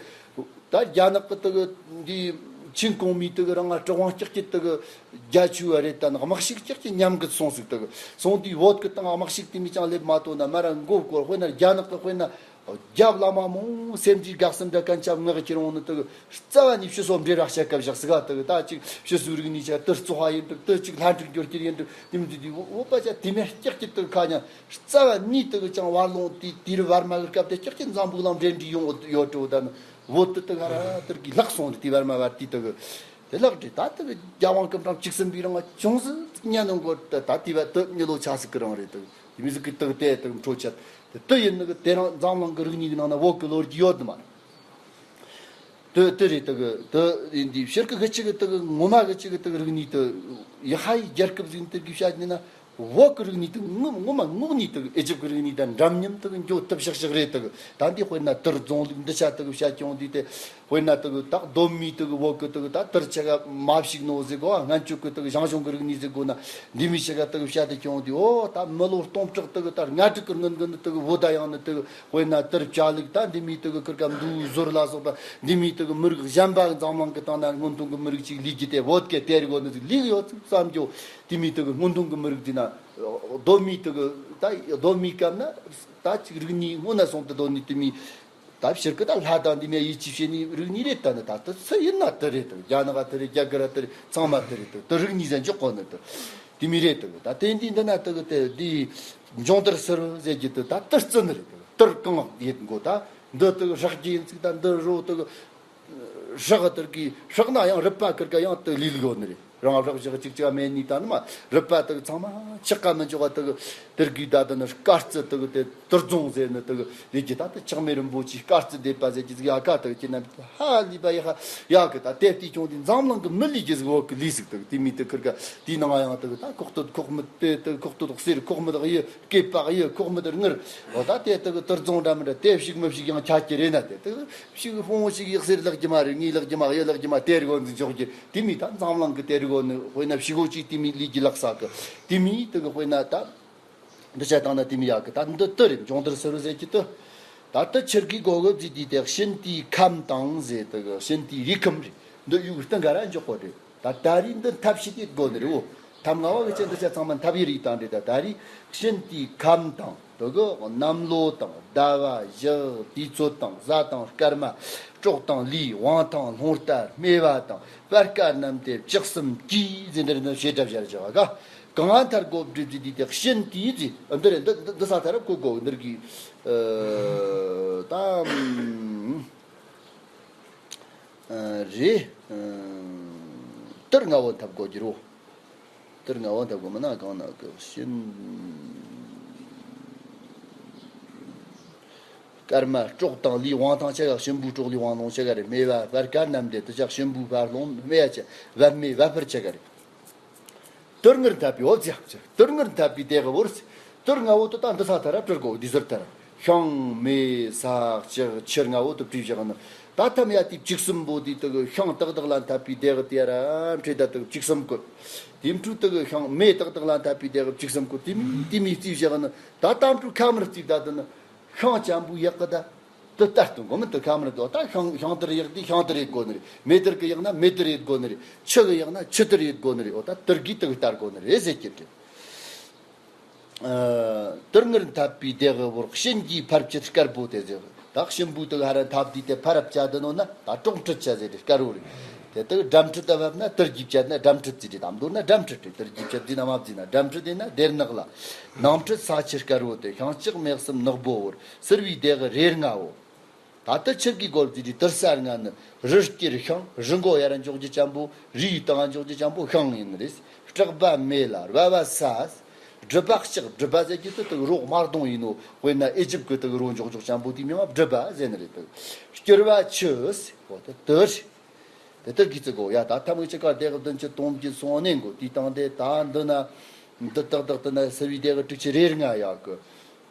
ད་རྒྱ་ནག་གི་དེ་གི་འདི་ཆིན་གོང་མའི་དེ་གི་རང་ང་སྤྲི་དབང་ཀྱག་ཀྱི་དེ་གི་རྒྱ་ཆུ་བ་རེད། ད་ནི་དམག་ཤུགས་ཀྱག་ཀྱི་ཉམས་གི་སོང་ཟིག་དེ་གི་སོང་དུས་བོད་གི་སྟེང་དམག་ཤུགས་དེ་མི་ཅང་སླེབས་མ་ཐོན་ན་མ་ར་མགོ་སྐོར་དཔེར་ན་རྒྱ་ནག་གི་དཔེར་ན་རྒྱབ་བླ་མ་མོ་སེམས་ཀྱི་དགག་སེམས་འདྲ་གན་ཆབ་ངག་ཁྱེར་འོང་ནི་དེ་གི་རྩ་བ་ནས་ཕྱི་སོ་འབྲེལ་རག་བྱ་སྐབས་བཞག་སི་ག་དེ་གི་ད་ཅིག་ཕྱི་སོའི་རིག་གནས་ཆ་དེ་བཙོག་པ་ཡིན་འགྲིག་དེ་ཅིག་ལྷ་འགྲིག་འགྱུར་ཁྱེར་ཡིན་འགྲིག་དེ་མི་དེ་དེ་བོད་པ་ཆ་དེ་མེད་ཀྱག་ཀྱི་དེ་གི་ཁ་ཉ། རྩ་བ་ནས་དེ་གི་ཅང་བར་ལོང་དེ་དེ་རུ་བར་མ་གི་སྐབས་དེ་ཀྱག་ཀྱི་འཛམ་བུ་གླིང་འབྲེལ་འདྲིས་ཡོང་ཡོད་འགྲོ། ད་ནི་བོད་དེ་དེ་ག་ར་དེ་གི་ལྷག་སོང་རེད། དེ་བར་མ་བར་དེ་དེ་གི་དེ་ལག་འདྲེ་ད་དེ་གི་རྒྱལ་དབང་སྐུ་ཕྲེང་བཅུ་གསུམ་པའི་རིང་ལ་ཅུང་ཟད་ཉན་ནོ་མགོ་ད་ད་དེ་བ་དེ་མྱི་ལོ་ཆ་སི་གི་རང་རེད། དེ་གི་དེ་མི་ཟིག་གི་དེ་གི་དེ་དེ་གི་འཕྲོ་ཆད་དེ་དེ་ཡིན་ནི་གི་དེ་རང་འཛམ་གླིང་གི་རིག་གནས་གི་ནང་ན་བོད་གི་ལོ་རྒྱུས་ཡོད་ནི་མ་རེད། དེ་དེ་རེད། དེ་གི་དེ་ཡིན་དུས་ཕྱིར་གི་གི་ཅི་གི་དེ་གི་ངོ་མ་གི་ཅི་གི་དེ་གི་རིག་གནས་དེ་ཡ་ཧ་ཡི་རྒྱལ་ཁབ་ཟིན་དེ་གི་བཤད་ནི་ན། བོད་ཀྱི་རིག་གནས་དེ་ངོ་ངོ་མ་དངོས་གནས་དེ་ཨེ་ཇིབ་ཀྱི་རིག་གནས་དང་འདྲ་མཉམ་དེ་འགྱོ་ཐུབ་ཤག་ཤག་རེད། དེ་ད་འདི་དཔེར་ན་དུར་རྫོང་ལུགས་འདི་ཆ་དེ་བཤད་ཀྱང་འདི་དེ་དཔེར་ན་དེ་ད་གདོད་མའི་དེ་བོད་ཀྱི་དེ་ད་དུར་ཆ་ག་མ་ཞིག་ནོ་ཟེར་གོ། སྔན་ཆད་ཀྱི་དེ་ཞང་ཞུང་གི་རིག་གནས་ཟེར་གོ་ན་འདི་མི་ཆ་ག་དེ་བཤད་དེ་ཀྱང་འདི་ཨོ་ད་མི་ལོ་སྟོང་ཕྲག་དེ་ད་ལྔ་དྲུག་གི་སྔོན་གི་ནི་དེ་བོད་ད་ཡང་ནི་དེ་དཔེར་ན་དུར་བྱ་ལུགས་ད་འདི་མི་དེ་ཁུར་ཀ་འདུ་ཟོར་ལ་སོགས་པ་འདི་མི་དེ་མི་རིགས་གཞན་པ་འཛམ་གླིང་གི་སྟེང་ན་སྔོན་ཐོན་གི་མི་རིགས་ཅིག་ལུས་ཀྱི་དེ་བོད་ཀྱི་དེ་རིག་གོ་ནི་ཟིག་ལུས་ཡོད་ཚུལ་བསམ་རྒྱུ། དེ་མི་དེ་གི་སྔོན་ཐོན་གི་མི་རིགས་དེ་ན་གདོད་མའི་དེ་གི་ད་གདོད་མའི་སྐབས་ན་ད་ཅིག་རིག་གནས་སྔོན་ན་སོང་དུ་གདོད་ནས་དེ་མི་ད་ཕྱིར་གི་ད་ལྷ་དང་འདི་མི་ཡིད་ཆེས་བྱེད་ནི་རིག་གནས་རེད། ད་ནི་ད་ལྟ་སུ་ཡིན་ན་དེ་རེད། དེ་རྒྱ་ནག་དེ་རེད། རྒྱ་གར་དེ་རེད། ཚང་མ་དེ་རེད། དེ་དེ་རིག་གནས་ཟེར་འཇོག་གོ་ནི་དེ་དེ་མི་རེད། དེ་ད་དེ་འདི་འདི་ན་དེ་གི་དེ་འདི་འབྱུང་དར་ཟེར་ཟེར་གྱི་དེ་ད་དེ་རྩི་ནི་རེད། དེ་ དུར་གང་ཡེད་དགོ། ད་འདི་དུ་ཧྲག་རྒྱུ་ཡིན་ཚིག་ད་འདི་རོ་དུ་ཧྲག་དུར་གི་ཧྲག་ན་ཡང་རུས་པ་ཁིར་ག་ཡང་དུ་ལུས་དགོ་ནི་རེད། རང་ཧྲག་ཞག་གཅིག་ཅིག་མེད་ནི་ད་ནི་མ་རུས་པ་དུ་ཚང་མ་ཆག་ག་མི་འཇོག་ག་དུ་དུར་གི་ད་དུ་ནི་དཀར་རྩི་དུ་དེ་དུར་རྫོང་ཟེར་ནི་དུ་ལས་ཀྱི་ད་དུ་ཆག་མེད་རིན་པོ་ཆེ་དཀར་རྩི་སྡེབ་པ་ཟེར་གྱི་ཟིག་ཡ་ཁ་དུ་ཁྱེད་རྣམས་ཧ་ལས་པ་ཡ་ཧ་ཡ་གི་ད་དེ་དུས་ཁྱོང་དེ་འཛམ་གླིང་གི་མི་ལུས་ཀྱི་ཟིག་འོག་གི་ལུས་ཟིག་དུ་དེ་མི་དུ་ཁིར་ག་དེའི་ནང་ཡང་དུ་ད་ཁོག་ཏུ་ཁོག་མི་དེ་དུ་ཁོག་ཏུ་གསེར་ཁོག་མི་དག་ཡི། སྐེད་པ་གཡུ། ཁོག་མི་དེར་དངུལ། འོ་ད་དེ་དག་གི་དུར་རྫོང་འདྲ་མི་འདྲ་དེ་ཕྱུག་མི་ཕྱུག་ཡང་ཆ་རྒྱུ་རེད་ན། དེ་དག་ཕྱུག་ཕུང་བོ་ཞིག་ཡག་གསེར་ལག་རྒྱུ་མ་རེད། དངུལ་ལག་རྒྱུ་མ་གཡུ་ལག་རྒྱུ་མ་དེ་རིགས་འོ་འཛིན་འཇོག་རྒྱུ་དེ་མི་ད་འཛམ་གླིང་གི་དེ་རིགས་འོ་ནི་དཔེར་ན་ཕྱུག་གོ་ཅིག་དེ་མི་ལུས་ཀྱི་ལག་ས་གི་དེ་མི་དེ་གི་དཔེར་ན་ད་འདི་བྱ་བཏང་ན་དེ་མི་ཡག་གི་ད་འདི་དུ་རེད། འབྱུང་ལྡུར་སུ་རུ་ཟེར་གྱི་དུ་ད་དུ་ཆུར་གི་སྒོ་གི་བརྫིས་དུས་དེ་གཤིན་དུའི་ཁམས་དང་ཟེར་དེ་གི་གཤིན་དུའི་རུས་ཁམས་རེད། འདི་ཡུག་སྟེང་ག་ར་འཇོག་གོ་རེད། ད་ད་རེས་འདི་ཐབས་ཤེས་དེ་དགོ་ནི་རེད་འོ། ཐབས་ལྔ་བ་གི་ཆེད་འདི་ཆ་ཚང་མ་ཐབས་ཡི་རིགས་དང་འདྲེ། ད་ད་རེས་གཤིན་དུའི་ཁམས་དང་དུ་གི་གནམ་ལོ་དང་ཟླ་བ་ཞག་དུས་ཚོད་དང་གཟའ་དང་སྐར་མ་གྲོགས་དང་ལུས་དབང་ཐང་རླུང་རྟ་སྨེ་བ་དང་བར་དཀར་གནམ་དེ་བཅུ་གསུམ་གྱིས་ཟེར་འདིར་འདི་བྱེ་བྲག་ཞར་བྱ་བ་ག་གང་ང་མཐར་གོ་བསྒྲུབ་ཀྱི་དུས་དེ་གཤིན་དུའི་ཟེར་འདི་རེད། འདི་འདི་ས་ཐ་ར་གོ་གོ་འདིར་གི་ད། རེད། དུར་ལྔ་བོ་འཐབ་དགོས་ཀྱི་རོ། དུར་ལྔ་བོ་འཐབ་དགོས་མིན་ན་གང་ན་གི་གཤིན། སྐར་མ་གྲོགས་དང་ལུས་དབང་ཐང་ཆ་ག་གཤིན་པོའི་གྲོགས་ལུས་དབང་ལོང་ཆ་ག་རེད། སྨེ་བ་བར་དཀར་གནམ་དེ་དུ་ཆ་གཤིན་པོའི་བར་ལོང་སྨེ་བ་ཆ་བར་སྨེ་བ་བར་ཆ་ག་རེད། དུར་ལྔར་འཐབ་པའི་འོ་ཙི་ཡ། དུར་ལྔར་འཐབ་པའི་དེ་གི་བོར་སི། དུར་ལྔ་བོ་དུ་ད་འདི་ས་ཐ་ར་བྲི་དགོ་འདི་ཟུར་ཐ་ར། ཤིང་མེ་ས་ལྕགས་ཆུ་ལྔ་བོ་དུ་བྲིས་བཞག་ནི། ད་ཐམ་ཡ་དེ་བཅུ་གསུམ་པོ་དེ་དུ་གི་ཤིང་ཏག་ཏག་ལ་འཐབ་པའི་དེ་གི་དེ་ར་འཕྲེད་ད་དུ་བཅུ་གསུམ་བཀོད། དེ་འཕྲུལ་དུ་གི་ཤིང་མེ་ཏག་ཏག་ལ་འཐབ་པའི་དེ་གི་བཅུ་གསུམ་བཀོད། དེ་མི་དེ་མི་རྩིས་བཞག་ནི། ད་ད་འཕྲུལ་ཁ་མར་རྩིས་ད་དུ་ནི། ཤིང་ཅན་པོ་ཡག་གི་ད། དུ་ལྟར་དུ་མགོ་མི་དུ་ཁ་མར་དུ་ད་ཤིང་ཤིང་དུར་ཡག་དེ་ཤིང་དུར་ཡེད་དགོ་ནི་རེད། མེ་དུར་གི་ཡག་ན་མེ་དུར་ཡེད་དགོ་ནི་རེད། ཆུ་གི་ཡག་ན་ཆུ་དུར་ཡེད་དགོ་ནི་རེད། འོ་ད་དུར་གི་དུ་ལྟར་དགོ་ནི་རེད་ཟེར་གྱི་རེད། དུར་ལྔར་འཐབ་པའི་དེ་གི་བོར་གཤིན་གྱི་ཕར་བཅད་དཀར་པོ་དེ་ཟེར། ད་གཤིན་པོའི་དུ་ཧ་ར་འཐབ་དུས་དེ་ཕར་བཅད་དུ་ནོ་ན་ད་གྲོགས་ཁྲིད་བྱ་ཟེར་དེ་དཀར་བོ་རེད། དེ་དག་སྦྲམ་ཁྲིད་ལྟ་བབ་ན་དུར་གྱིས་བཅད་ན་སྦྲམ་ཁྲིད་ཟེར་དེ་དམ་མདོར་ན་སྦྲམ་ཁྲིད་རེད། དུར་གྱིས་བཅད་ཟེར་ན་མ་བཟས་ན་སྦྲམ་ཁྲིད་དེ་ན་སྡེར་ནག་ལ། ནང་ཁྲིད་ས་ཆུ་དཀར་བོ་དེ་ཤིང་ལྕགས་མེ་གསུམ་ནག་པོ་བོར་སེར་བའི་དེ་གི་རེ་ལྔ་བོ། ད་ལྟ་ཆུར་གི་སྒོར་དེ་དེ་དུར་ས་ལྔ་ནི་རི་སྐྱེར་ཤིང་རི་མགོ་ཡར་འཇོག་རྒྱུ་ཅན་པོ་རིའི་སྟེང་འཇོག་རྒྱུ་ཅན་པོ་ཤིང་ཡིན་ནི་རེད། སྐྲག་པ་མེ་ལ་རྦ་བ་ས། སྦྲུལ་པ་ལྕགས་སྦྲུལ་པ་ཟེར་གྱི་དུ་དུ་རོ་དམར་གདོང་ཡིན་ནོ། དཔེར་ན་ཨེ་ཇིབ་གི་དུ་རོ་འཇོག་རྒྱུ་ཅན་པོ་དེ་མིང་ང་སྦྲུལ་པ་ཟེར་ནི་རེད། དུ་སྐྱུར་བ་ཆུ་ཟེར་བོ་དུ་དུ་རེད། དེ་ལྟར་གྱི་ཚིག་གོ་ཡ། ད་ཐམ་གི་ཅི་ཀ་དེ་གི་བདུན་ཅུ་དོན་བརྒྱད་སོང་ནས་གོ་དེའི་སྟེང་དེ་ད་འདི་ན་འདི་ཏག་ཏག་ཏུ་ན་སེར་བའི་དེ་གི་དྲུག་ཅུ་རེ་ལྔ་ཡག་གི།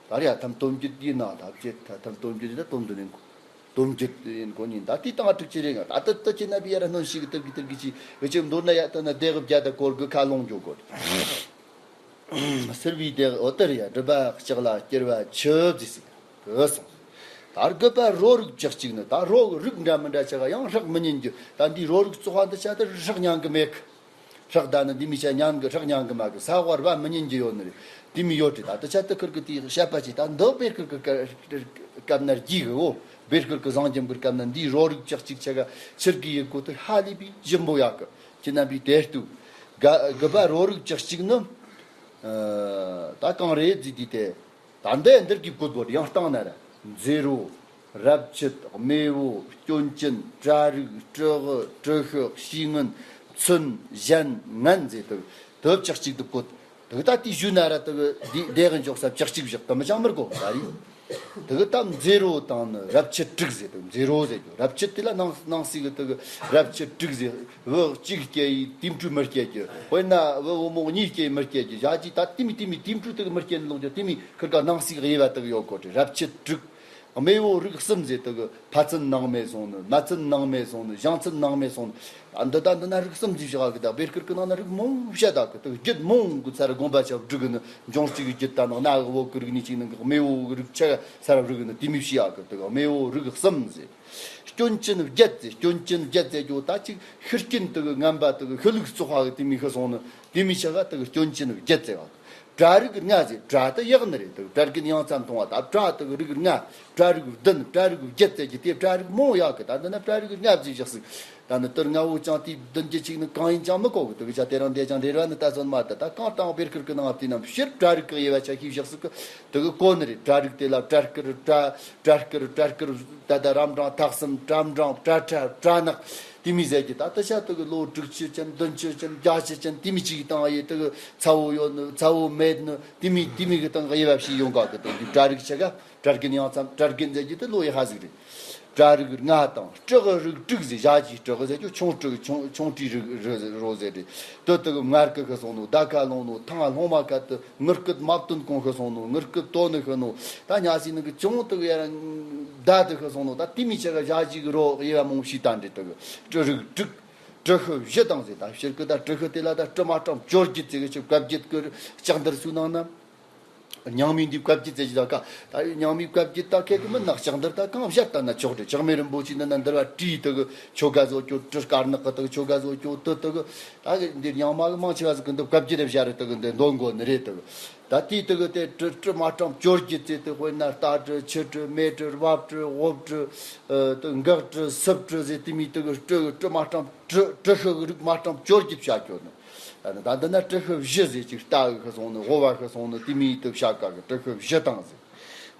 ད་རེ་ཡ་ཐམ་དོན་བརྒྱད་དེའི་ནང་ད་བཅད་ད་ཐམ་དོན་བརྒྱད་དེ་ད་དོན་བདུན་ཡིན་གོ། དོན་བརྒྱད་ཡིན་གོ་ཉིན་ད་དེའི་སྟེང་དྲུག་ཅུ་རེ་ལྔ་ད་ཏག་ཏག་ཅི་ན་བི་ཡ་ར་སྣོན་ཞིག་གི་ཏག་གི་ཏག་གི་ཅི་འུ་ཅི་མདོར་ན་ཡ་ད་ན་དེ་གི་བརྒྱ་ད་སྐོར་གི་ཁ་ལོང་འཇོག་གོ། སེར་བའི་དེ་འོ་དེ་རེད་ཡ། སྦྲུལ་པ་ལྕགས་ལ་སྐྱུར་བ་ཆུ་བཟི་སྲིད་གི་སོང་། ད་དགུ་པ་རོ་རིགས་བཅུ་གཅིག་ནི་ད་རོ་གི་རིགས་འདྲ་མི་འདྲ་ཆ་ག་ཡང་ཧྲག་མི་ཉན་རྒྱུ། ད་འདི་རོ་རིགས་བཙོག་པ་འདི་ཆ་དེ་ཧྲག་ཉན་གི་མེད་གི། ཧྲག་ད་ནི་འདི་མི་ཆ་ཉན་གི་ཧྲག་ཉན་གི་མ་གི་ས་བར་བ་མི་ཉན་རྒྱུ་ཡོད་ནི་རེད། དེ་མི་ཡོད་དྲི་ད་དེ་ཆ་དེ་ཁུར་གི་དེ་བཤད་པ་ཅིག་ད་འདི་བེར་ཁུར་གི་སྐབས་ན་རྒྱུ་གི་འོ། བེར་ཁུར་གི་བཟང་རྒྱུ་འབུར་སྐབས་ན་འདི་རོ་རིགས་བཅུ་གཅིག་ཆ་ག་ཆུར་གི་ཡི་གོ་དེ་ཧ་ལས་པའི་ཞིམ་པོ་ཡག་གི། ཁྱེད་རྣམ་པས་དེར་ལྟོས། དགུ་པ་རོ་རིགས་བཅུ་གཅིག་ནི། ད་གང་རེད་ཟེར་དུས་དེ། ད་འདི་འདིར་གི་བཀོད་པོ་ཡང་བཏང་ན་ར། མཛེ་རོ། རབ་ཆུ། སྨེ་བོ། སྐྱོན་ཅན། བྲ་རིགས། སྤྲི་གུ། དྲི་ཤུ། ཤིང་སྔོན། ཚོན། གཞན། ངན་ཟེར་དུ། དུ་བཅུ་གཅིག་ཏུ་བཀོད། དུ་ད་དེའི་གཞུག་ན་ར་དུ་གི་དེ་གི་འཇོག་ས་བཅུ་གཅིག་བཞག་དུ་མི་ཅང་མི་དགོ་ད་རེད། དེ་གི་ད་མཛེ་རོ་དང་ནི་རབ་ཆུ་དྲུག་ཟེར་དུ་མཛེ་རོ་ཟེར་རྒྱུ་རབ་ཆུ་དེ་ལ་ནང་ནང་གསེས་གི་དེ་གི་རབ་ཆུ་དྲུག་ཟེར། བུ་གཅིག་སྐྱེ་ཡི་དེ་འཕྲུལ་མི་སྐྱེ་རྒྱུ། དཔེར་ན་བུ་བུ་མོ་གཉིས་སྐྱེ་ཡི་མི་སྐྱེ་རྒྱུ། བཞག་གི་ད་དེ་མི་དེ་མི་དེ་འཕྲུལ་དེ་གི་མི་སྐྱེ་ནི་ལོག་རྒྱུ། དེ་མི་ཁིར་ཀ་ནང་གསེས་གི་དབྱེ་བ་དེ་གི་ཡོད་གོ་དྲི་རབ་ཆུ་དྲུག། སྨེ་བོ་རིགས་གསུམ་ཟེར་དེ་གི་ཕ་ཚན་ནང་སྨེ་སོང་ནི། མ་ཚན་ནང་སྨེ་སོང་ནི། ཞང་ཚན་ནང་སྨེ་སོང་ནི། ད་འདི་ད་འདི་ན་རིགས་གསུམ་ཟེར་བཞག་གི་ད་བེར་ཁིར་གི་ནང་ན་རིགས་མང་བཤད་ད་གི་དེ་གི་རྒྱུད་མང་གི་ཚར་དགོངས་པ་ཆ་བསྒྲིགས་གི་ནི། འབྱུང་གཅིག་གི་རྒྱུད་ད་ནང་ན་བོད་ཀྱི་རིག་གནས་གཅིག་ནང་གི་སྨེ་བོ་གི་རིགས་ཆ་ས་ར་རིག་ནི་དེ་མི་ཤི་ཡག་གི་དེ་གི་སྨེ་བོ་རིགས་གསུམ་ཟེར། སྐྱོན་ཅན་བརྒྱད་ཟེར། སྐྱོན་ཅན་བརྒྱད་ཟེར་རྒྱུ་ད་ཅིག་ཤི་རྐྱེན་དེ་གི་ངན་པ་དེ་གི་ཤི་ལུགས་བཙོག་པ་གི་དེ་མི་ཤི་སོང་ནི་དེ་མི་ཆ་ག་དེ་གི་སྐྱོན་ཅན་བརྒྱད་ཟེར་བ། པྲ་རིགས་ལྔ་ཟེར། པྲ་དེ་གཡག་ནི་རེད། དེ་པྲ་རྒན་ཡང་ཙམ་མཐོང་བ་ད། པྲ་དེ་རིགས་ལྔ། པྲ་རིགས་བདུན། པྲ་རིགས་བརྒྱད་ཟེར་གྱི་དེ། པྲ་རིགས་མང་ཡག་གི་ད་འདི་ན་པྲ་རིགས་ལྔ་ཟེར་བཞག་ཟིག་ད་ནི་དེ་ལྔ་བོ་ཅང་དེ་བདུན་གྱི་གཅིག་ནི་གང་ཡིན་ཅང་མི་གོ་གི། དེ་གི་ཆ་དེ་རང་དེ་ཅང་རེ་ར་ནི་ད་སོན་མ་ད། ད་གང་དང་བེར་ཁུར་གི་ནང་དེ་རྣམས་ཕྱིར་པྲ་རིགས་གི་དབྱེ་བ་ཆ་ཤེས་བཞག་ཟིག་གི་དེ་གི་གོ་ནི་རེད། པྲ་རིགས་དེ་ལ་པྲ་དཀར་པྲ་པྲ་དཀར་པྲ་དཀར་ད་ད་རབ་འབྲིང་ཐེག་གསུམ། པྲ་འབྲིང་པྲ་ཕྲ་པྲ་ནག་དེ་མི་ཟེར་གྱི་ད། དེ་ཆ་དེ་གི་ལོ་དྲུག་ཅུ་ཅན་བདུན་ཅུ་ཅན་བརྒྱད་ཅུ་ཅན་དེ་མི་གཅིག་དང་ཡེ་དེ་གི་ཚ་བོ་ཡོད་ནི་ཚ་བོ་མེད་ནི་དེ་མི་དེ་མི་གི་སྟེང་གི་དབྱེ་བ་ཕྱེ་ཡོང་ག་གི་དེ་གི་པྲ་རིགས་ཆ་ག་པྲ་རྒན་ཡང་ཙམ། པྲ་རྒན་ཟེར་གྱི་དེ་ལོ་ཡི་ཧ་ཟིག་རེད། པྲ་རིགས་ལྔ་དང་སྤྲི་གི་རིགས་དྲུག་ཟེར། ཞ་ཡི་སྤྲི་གི་ཟེར་གྱི་ཆུང་སྤྲི་གི་ཆུང་ཆུང་སྤྲིའི་རིགས་རིགས་རོ་ཟེར་རེད། དེ་དེ་གི་མངར་གི་ཤི་སོང་ནོ། ད་ག་ལོང་ནོ། ཐང་ལྷུང་མ་ཁ་དེ་ངུར་སྐད་མ་བཏོན་གོང་ཤི་སོང་ནོ། ངུར་སྐད་བཏོན་ནི་ཤི་ནོ། ད་ཉ་སི་ནི་གི་ཅུང་དེ་གི་ཡར་ད་དེ་ཤི་སོང་ནོ། ད་དེ་མི་ཆ་ག་ཞ་ཡི་གི་རོ་དབྱེ་བ་མང་ཤི་ད་འདྲེ། དེ་གི་སྤྲི་རིགས་དྲུག་སྤྲི་ཤུ་བཞི་དང་ཟེར། ད་སྤྱིར་གི་ད་སྤྲི་ཤུ་དེ་ལ་ད་སྤྲི་མ་སྤྲང་བཅོ་བརྒྱད་ཟེར་གི་ཆུ་བཀའ་བརྒྱད་གི་ལྕགས་འདིར་སུ་ནང་ན། རྙིང་མའི་འདི་བཀའ་བརྒྱད་ཟེར་གྱི་ད་ཀ་ད་རྙིང་མའི་བཀའ་བརྒྱད་ད་ཁེ་གི་མི་ནག་ལྕགས་འདིར་ད་གང་བཞག་ད་ན་ཆོག་རེད། ལྕགས་མེ་རིན་པོ་ཆེ་འདི་ན་འདིར་བ་བྲིས་དེ་གི་ཆོ་ག་བཟོ་རྒྱུ། སྤྲི་དཀར་ནག་གི་དེ་གི་ཆོ་ག་བཟོ་རྒྱུ་དེ་དེ་གི་ད་གི་འདི་རྙིང་མ་གི་མང་ཆེ་བ་ཟིག་གི་འདི་བཀའ་བརྒྱད་རེ་བཞག་རེད། དེ་གི་འདི་འདོན་དགོ་ནི་རེད། དེ་གི་ད་དེའི་དེ་གི་དེ་སྤྲི་སྤྲི་མ་སྤྲང་བཅོ་བརྒྱད་ཟེར་དེ་དཔེར་ན་རྟ་སྤྲི་ཆུ་སྤྲི་མེ་སྤྲི་རྦབ་སྤྲི་འོབ་སྤྲི་དེ་འགག་སྤྲི་སུབ་སྤྲི་ཟེར་དེ་མི་དེ་གི་སྤྲི་སྤྲི་མ་སྤྲང་སྤྲི་སྤྲི་ཤུ་གི་རིགས་མ་སྤྲང་བཅོ་བརྒྱད་བྱ་རྒྱུ་ནི། ད་ནི་ད་འདི་ན་སྤྲི་ཤུ་བཞི་ཟེར་ཅིག་རྟ་གི་ཤི་སོང་ནི། དབོ་བ་ཤི་སོང་ནི། དེ་མིའི་དུ་བྱ་དཀའ་གི་སྤྲི་ཤུ་བཞི་དང་ཟེར།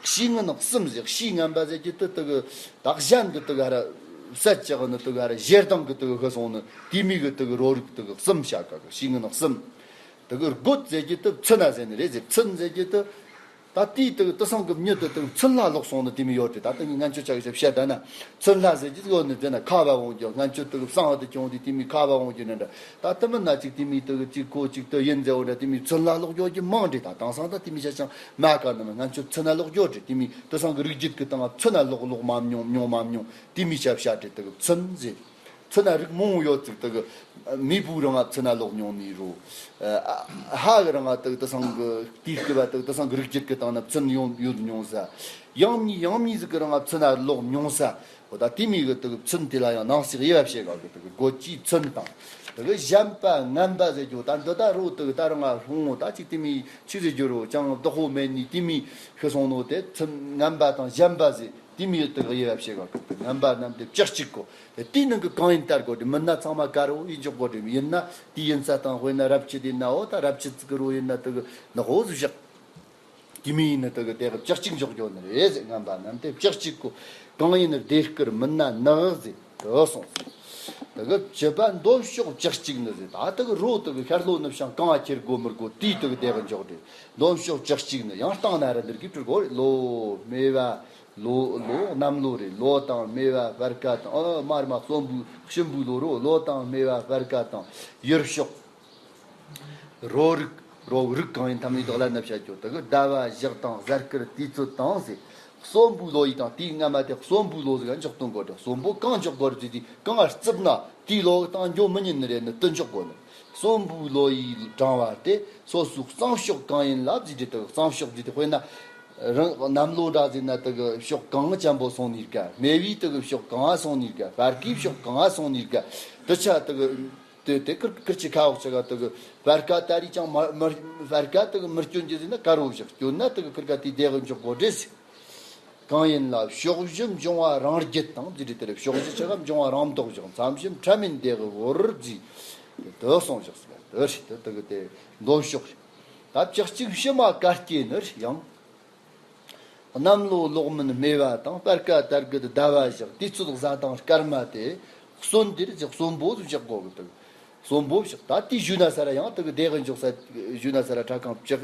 བཤེས་ངན་གསུམ་ཟེར། བཤེས་ངན་པ་ཟེར་གྱི་དུ་དུ་གི་ད་གཞན་གི་དུ་ག་ར་བསད་ཅག་ནི་དུ་ག་ར་ཞེ་སྡང་གི་དུ་གི་ཤི་སོང་ནི། དེ་མི་གི་དུ་གི་རོ་རིགས་དུ་གི་གསུམ་བྱ་དཀའ་གི་བཤེས་ངན་གསུམ། དུ་གི་རྒོད་ཟེར་གྱི་དུ་མཚུན་ན་ཟེར་ནི་རེད་ཟེར། མཚུན་ཟེར་གྱི་དུ། ད་དེའི་དུ་དུ་སང་གི་མྱི་དུ་དུ་མཚུན་ལ་ལོག་སོང་ནི་དེ་མི་ཡོད་དེ། ད་དུ་ངན་ཆོས་ཆག་ཞབས་བཤད་ད་ན་མཚུན་ལ་ཟེར་གྱི་ཡོད་ནི་དེ་ན་ཁ་བ་འོང་རྒྱུ། ངན་ཆོས་དུ་གི་བསང་བ་དུ་ཁྱོང་དེ་དེ་མི་ཁ་བ་འོང་རྒྱུ་ནི་འདྲ། ད་དུ་མི་ན་ཅིག་དེ་མི་དུ་གི་ཅིག་ཁོ་ཅིག་དུ་ཡིན་ཟེར་འོ་འདྲ། དེ་མི་མཚུན་ལ་ལོག་ཡོད་ཀྱི་མང་འདྲི། ད་དེང་སང་ད་དེ་མི་ཆ་ཅང་མ་ག་ནི་མི་ངན་ཆོས་མཚུན་ལ་ལོག་ཡོད་འདྲི། དེ་མི་དུ་སང་གི་རིགས་རྒྱུད་ཀྱི་སྟེང་མཚུན་ལ་ལོག་ལོག་མ་མྱོང་མྱོང་མ་མྱོང་། དེ་མི་ཆ་བཤད་འདྲི་དུ་གི་མཚུན་ཟེར། མཚུན་ན་རིགས་མང་བོ་ཡོད་ཚིག་དག་མེས་པོའི་རིང་ང་མཚུན་ན་ལོག་མྱོང་ནི་རུ། ཧ་གི་རིང་ང་དག་དེ་སང་གི་དེའི་སྐུ་བ་དག་དེ་སང་གི་རིགས་རྒྱུད་ཀྱི་སྟེང་ན་མཚུན་ཡོང་ཡོད་མྱོང་ས། ཡང་མྱི་ཡང་མྱི་ཟིག་གི་རིང་ང་མཚུན་ན་ལོག་མྱོང་ས། འོ་ད་དེ་མི་གི་དག་མཚུན་དེ་ལ་ཡང་ནང་གསེས་དབྱེ་བ་བྱེད་ག་གི་དག་རྒོད་ཀྱི་མཚུན་དང་། དག་གཞན་པ་ངན་པ་ཟེར་རྒྱུ་ད་འདི་ད་རུ་དག་ད་རང་ང་ཧྲོང་ངོ་ད་ཅིག་དེ་མི་ཆི་ཟེར་རྒྱུ་རུ་ཅང་བདག་པོ་མེད་ནི་དེ་མི་ཤི་སོང་ནོ་དེ་མཚུན་ངན་པ་དང་གཞན་པ་ཟེར། དེ་མི་ཡོད་དག་དབྱེ་བ་བྱེད་ག་གི་དག་ངན་པ་རྣམས་དེ་བཅུ་གཅིག་གོ། དེ་དེའི་ནང་གི་གང་ཡིན་ལྟར་དགོས་ཏེ་མིན་ན་ཚང་མ་དཀར་བོ་ཡིན་འཇོག་དགོས་ཏེ་ཡིན་ན་དེ་ཡིན་ས་དང་དཔེར་ན་རབ་བྱེད་དེ་ན་འོ་ད་རབ་བྱེད་ཚིག་གི་རོ་ཡིན་ན་དེ་གི་ནག་པོ་བཞག་དེ་མི་ཡིན་ན་དེ་གི་དེ་གི་བཅུ་གཅིག་འཇོག་རྒྱུ་ནི་རེད་ཟེར། ངན་པ་རྣམས་དེ་བཅུ་གཅིག་གོ། གང་ཡིན་ཟློས་དཀར་མིན་ན་ནག་ཟེར་དེ་གསུངས་ཟེར། དེ་གི་བཅུ་པ་འདོམས་ཕྱོགས་བཅུ་གཅིག་ནི་ཟེར། ད་དེ་གི་རོ་དེ་གི་ཤར་ལྷོ་ནུབ་བྱང་གང་ཁྱེར་དགོས་མི་དགོས་དེའི་དེ་གི་དེ་གི་འཇོག་རེད། འདོམས་ཕྱོགས་བཅུ་གཅིག་ནི་ཡང་སྟེང་ན་ར་འདིར་གི་བྲི་དགོས་རེད། ལོ་སྨེ་བ། ལོ་ལོ་གནམ་ལོ་རེད། ལོ་དང་སྨེ་བ་སྤར་ཁ་དང་། ཨ་མ་རེད་མ། གསོན་པོའི་གཤིན་པོའི་ལོ་རོ། ལོ་དང་སྨེ་བ་སྤར་ཁ་དང་། ཡུལ་ཕྱོགས། རོ་རིགས། རོ་རིགས་གང་ཡིན་ཐམས་ཅད་དག་ལ་ནི་བྱ་རྒྱུ་དེ་གི་ཟླ་བ་ཞག་དང་གཟའ་སྐར་དུས་ཚོད་དང་ཟེར། གསོན་པོའི་ལོ་ཡི་དང་དེའི་སྔ་མ་དེ་གསོན་པོའི་ལོ་ཟིག་འཇོག་སྟོན་དགོས་ཏེ། གསོན་པོ་གང་འཇོག་དགོས་རེད་ཟེར་དུས་གང་རྩིབ་ན་དེའི་ལོ་དང་འགྱོ་མི་ཉན་ནི་རེད་ནི་དེ་འཇོག་དགོས་ནི། གསོན་པོའི་ལོ་ཡི་གྲངས་པ་དེ་སོ་སོའི་གཙང་ཕྱོགས་གང་ཡིན་ལ་བརྩིས་ཏེ། དེ་གི་གཙང་ཕྱོགས་བརྩིས་ཏེ་དཔེར་ན། རང་གནམ་ལོ་འདྲ་ཟེར་ན་དེ་གི་ཕྱོགས་གང་ཅན་པོ་སོང་ནི་ག་སྨེ་བའི་དེ་གི་ཕྱོགས་གང་སོང་ནི་ག་སྤར་ཁའི་ཕྱོགས་གང་སོང་ནི་ག་དེ་ཆ་དེ་གི་དེ་དེ་ཁིར་ཁིར་ཆི་ཁ་འོག་ཆ་ག་དེ་གི་སྤར་ཁ་ད་རེས་ཀྱང་མ་མ་སྤར་ཁ་དེ་གི་མི་སྐྱོན་གྱི་ཟེར་ན་དཀར་བོ་བཞག་སྐྱོན་ན་དེ་གི་ཁིར་ཁ་དེའི་དེ་གི་འཇོག་དགོས་རེད་ཟེར། གང་ཡིན་ལ་ཕྱོགས་བཞི་འབྱུང་བ་རང་རྒྱུད་དང་ཟེར་དེ་རེད། ཕྱོགས་བཞི་ཆ་ག་འབྱུང་བ་རང་ལྡོག་བཞག་མཚམས་བཞི་ཕྲ་མིན་དེ་གི་བོར་ཟེར། དེ་སོང་བཞག་ཟེར། དེ་རེད། དེ་དེ་གི་དེ་འདོམས་ཕྱོགས་རེད། ད་བཅུ་གཅིག་ཕྱི་མ་གར་སྐྱེ་ནི་རེད་ཡང་། གནམ་ལོ་ལོག་མིན་སྨེ་བ་དང་། སྤར་ཁ་དར་དགུ་ཟླ་བ་ཞག་དུས་ཚོད་གཟའ་དང་སྐར་མ་དེ་གསོན་དེར་ཟེར། གསོན་པོ་ཟེར་བཞག་དགོས་གི་འདུག་གསོན་པོ་བཞག་ད་དེའི་ཞུས་ན་ས་ར་ཡང་དེ་གི་དེ་གི་འཇོག་ས་ཞུས་ན་ས་ར་ཁྲ་ཁང་བཅག་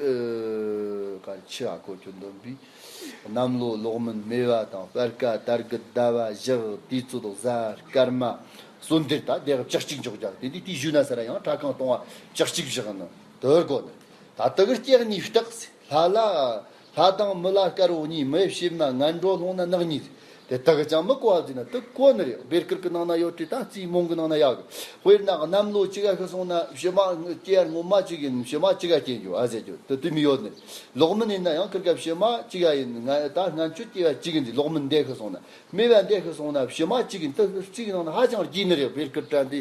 ག་ཆི་ཨ་གོ་ཁྱོད་འདོན་པའི། གནམ་ལོ་ལོག་མིན་སྨེ་བ་དང་། སྤར་ཁ་དར་དགུ་ཟླ་བ་ཞག་དུས་ཚོད་གཟའ་སྐར་མ་གསོན་དེར་ད་དེ་གི་བཅུ་གཅིག་འཇོག་རྒྱག་དེ་དེ་དེའི་ཞུས་ན་ས་ར་ཡང་ཁྲ་ཁང་གཏོང་བ་བཅུ་གཅིག་བཞག་ནི་དེ་གོ་ནི། ད་དེ་གི་སྐྱེ་གནས་རྟགས་ལྷ་ལ། ལྷ་དང་མི་ལ་དཀར་བོ་གཉིས། མི་ཕྱེད་མ་ངན་འགྲོ་ལྷུང་ན་ནག་གཉིས། དེ་དག་ཀྱང་མི་གོ་བ་བཟོས་ན་དེ་གོ་ནི་རེད། བེར་ཀིར་གི་ནང་ན་ཡོད་དེ་ད་རྩིས་མོང་གི་ནང་ན་ཡག་གི། དཔེར་ན་གནམ་ལོ་ཅི་ག་ཤི་སོང་ན་ཕྱི་མ་སྐྱེ་ཡར་ངོ་མ་ཅི་གིན་ཕྱི་མ་ཅི་ག་སྐྱེ་འགྱོ་ཨ་ཟེར་རྒྱུ་དེ་དེ་མི་ཡོད་ནི་རེད། ལོག་མིན་ཡིན་ན་ཡང་ཁིར་ག་ཕྱི་མ་ཅི་ག་ཡིན་ང་ད་སྔན་ཆད་སྐྱེ་བ་ཅི་གིན་ཟིག་ལོག་མིན་འདས་ཤི་སོང་ན་སྨེ་བ་འདས་ཤི་སོང་ན་ཕྱི་མ་ཅི་གིན་དེ་རྩིས་གི་ནང་ན་ཧ་ཅང་རྒྱས་ནི་རེད། བེར་ཀིར་དྲ་འདི་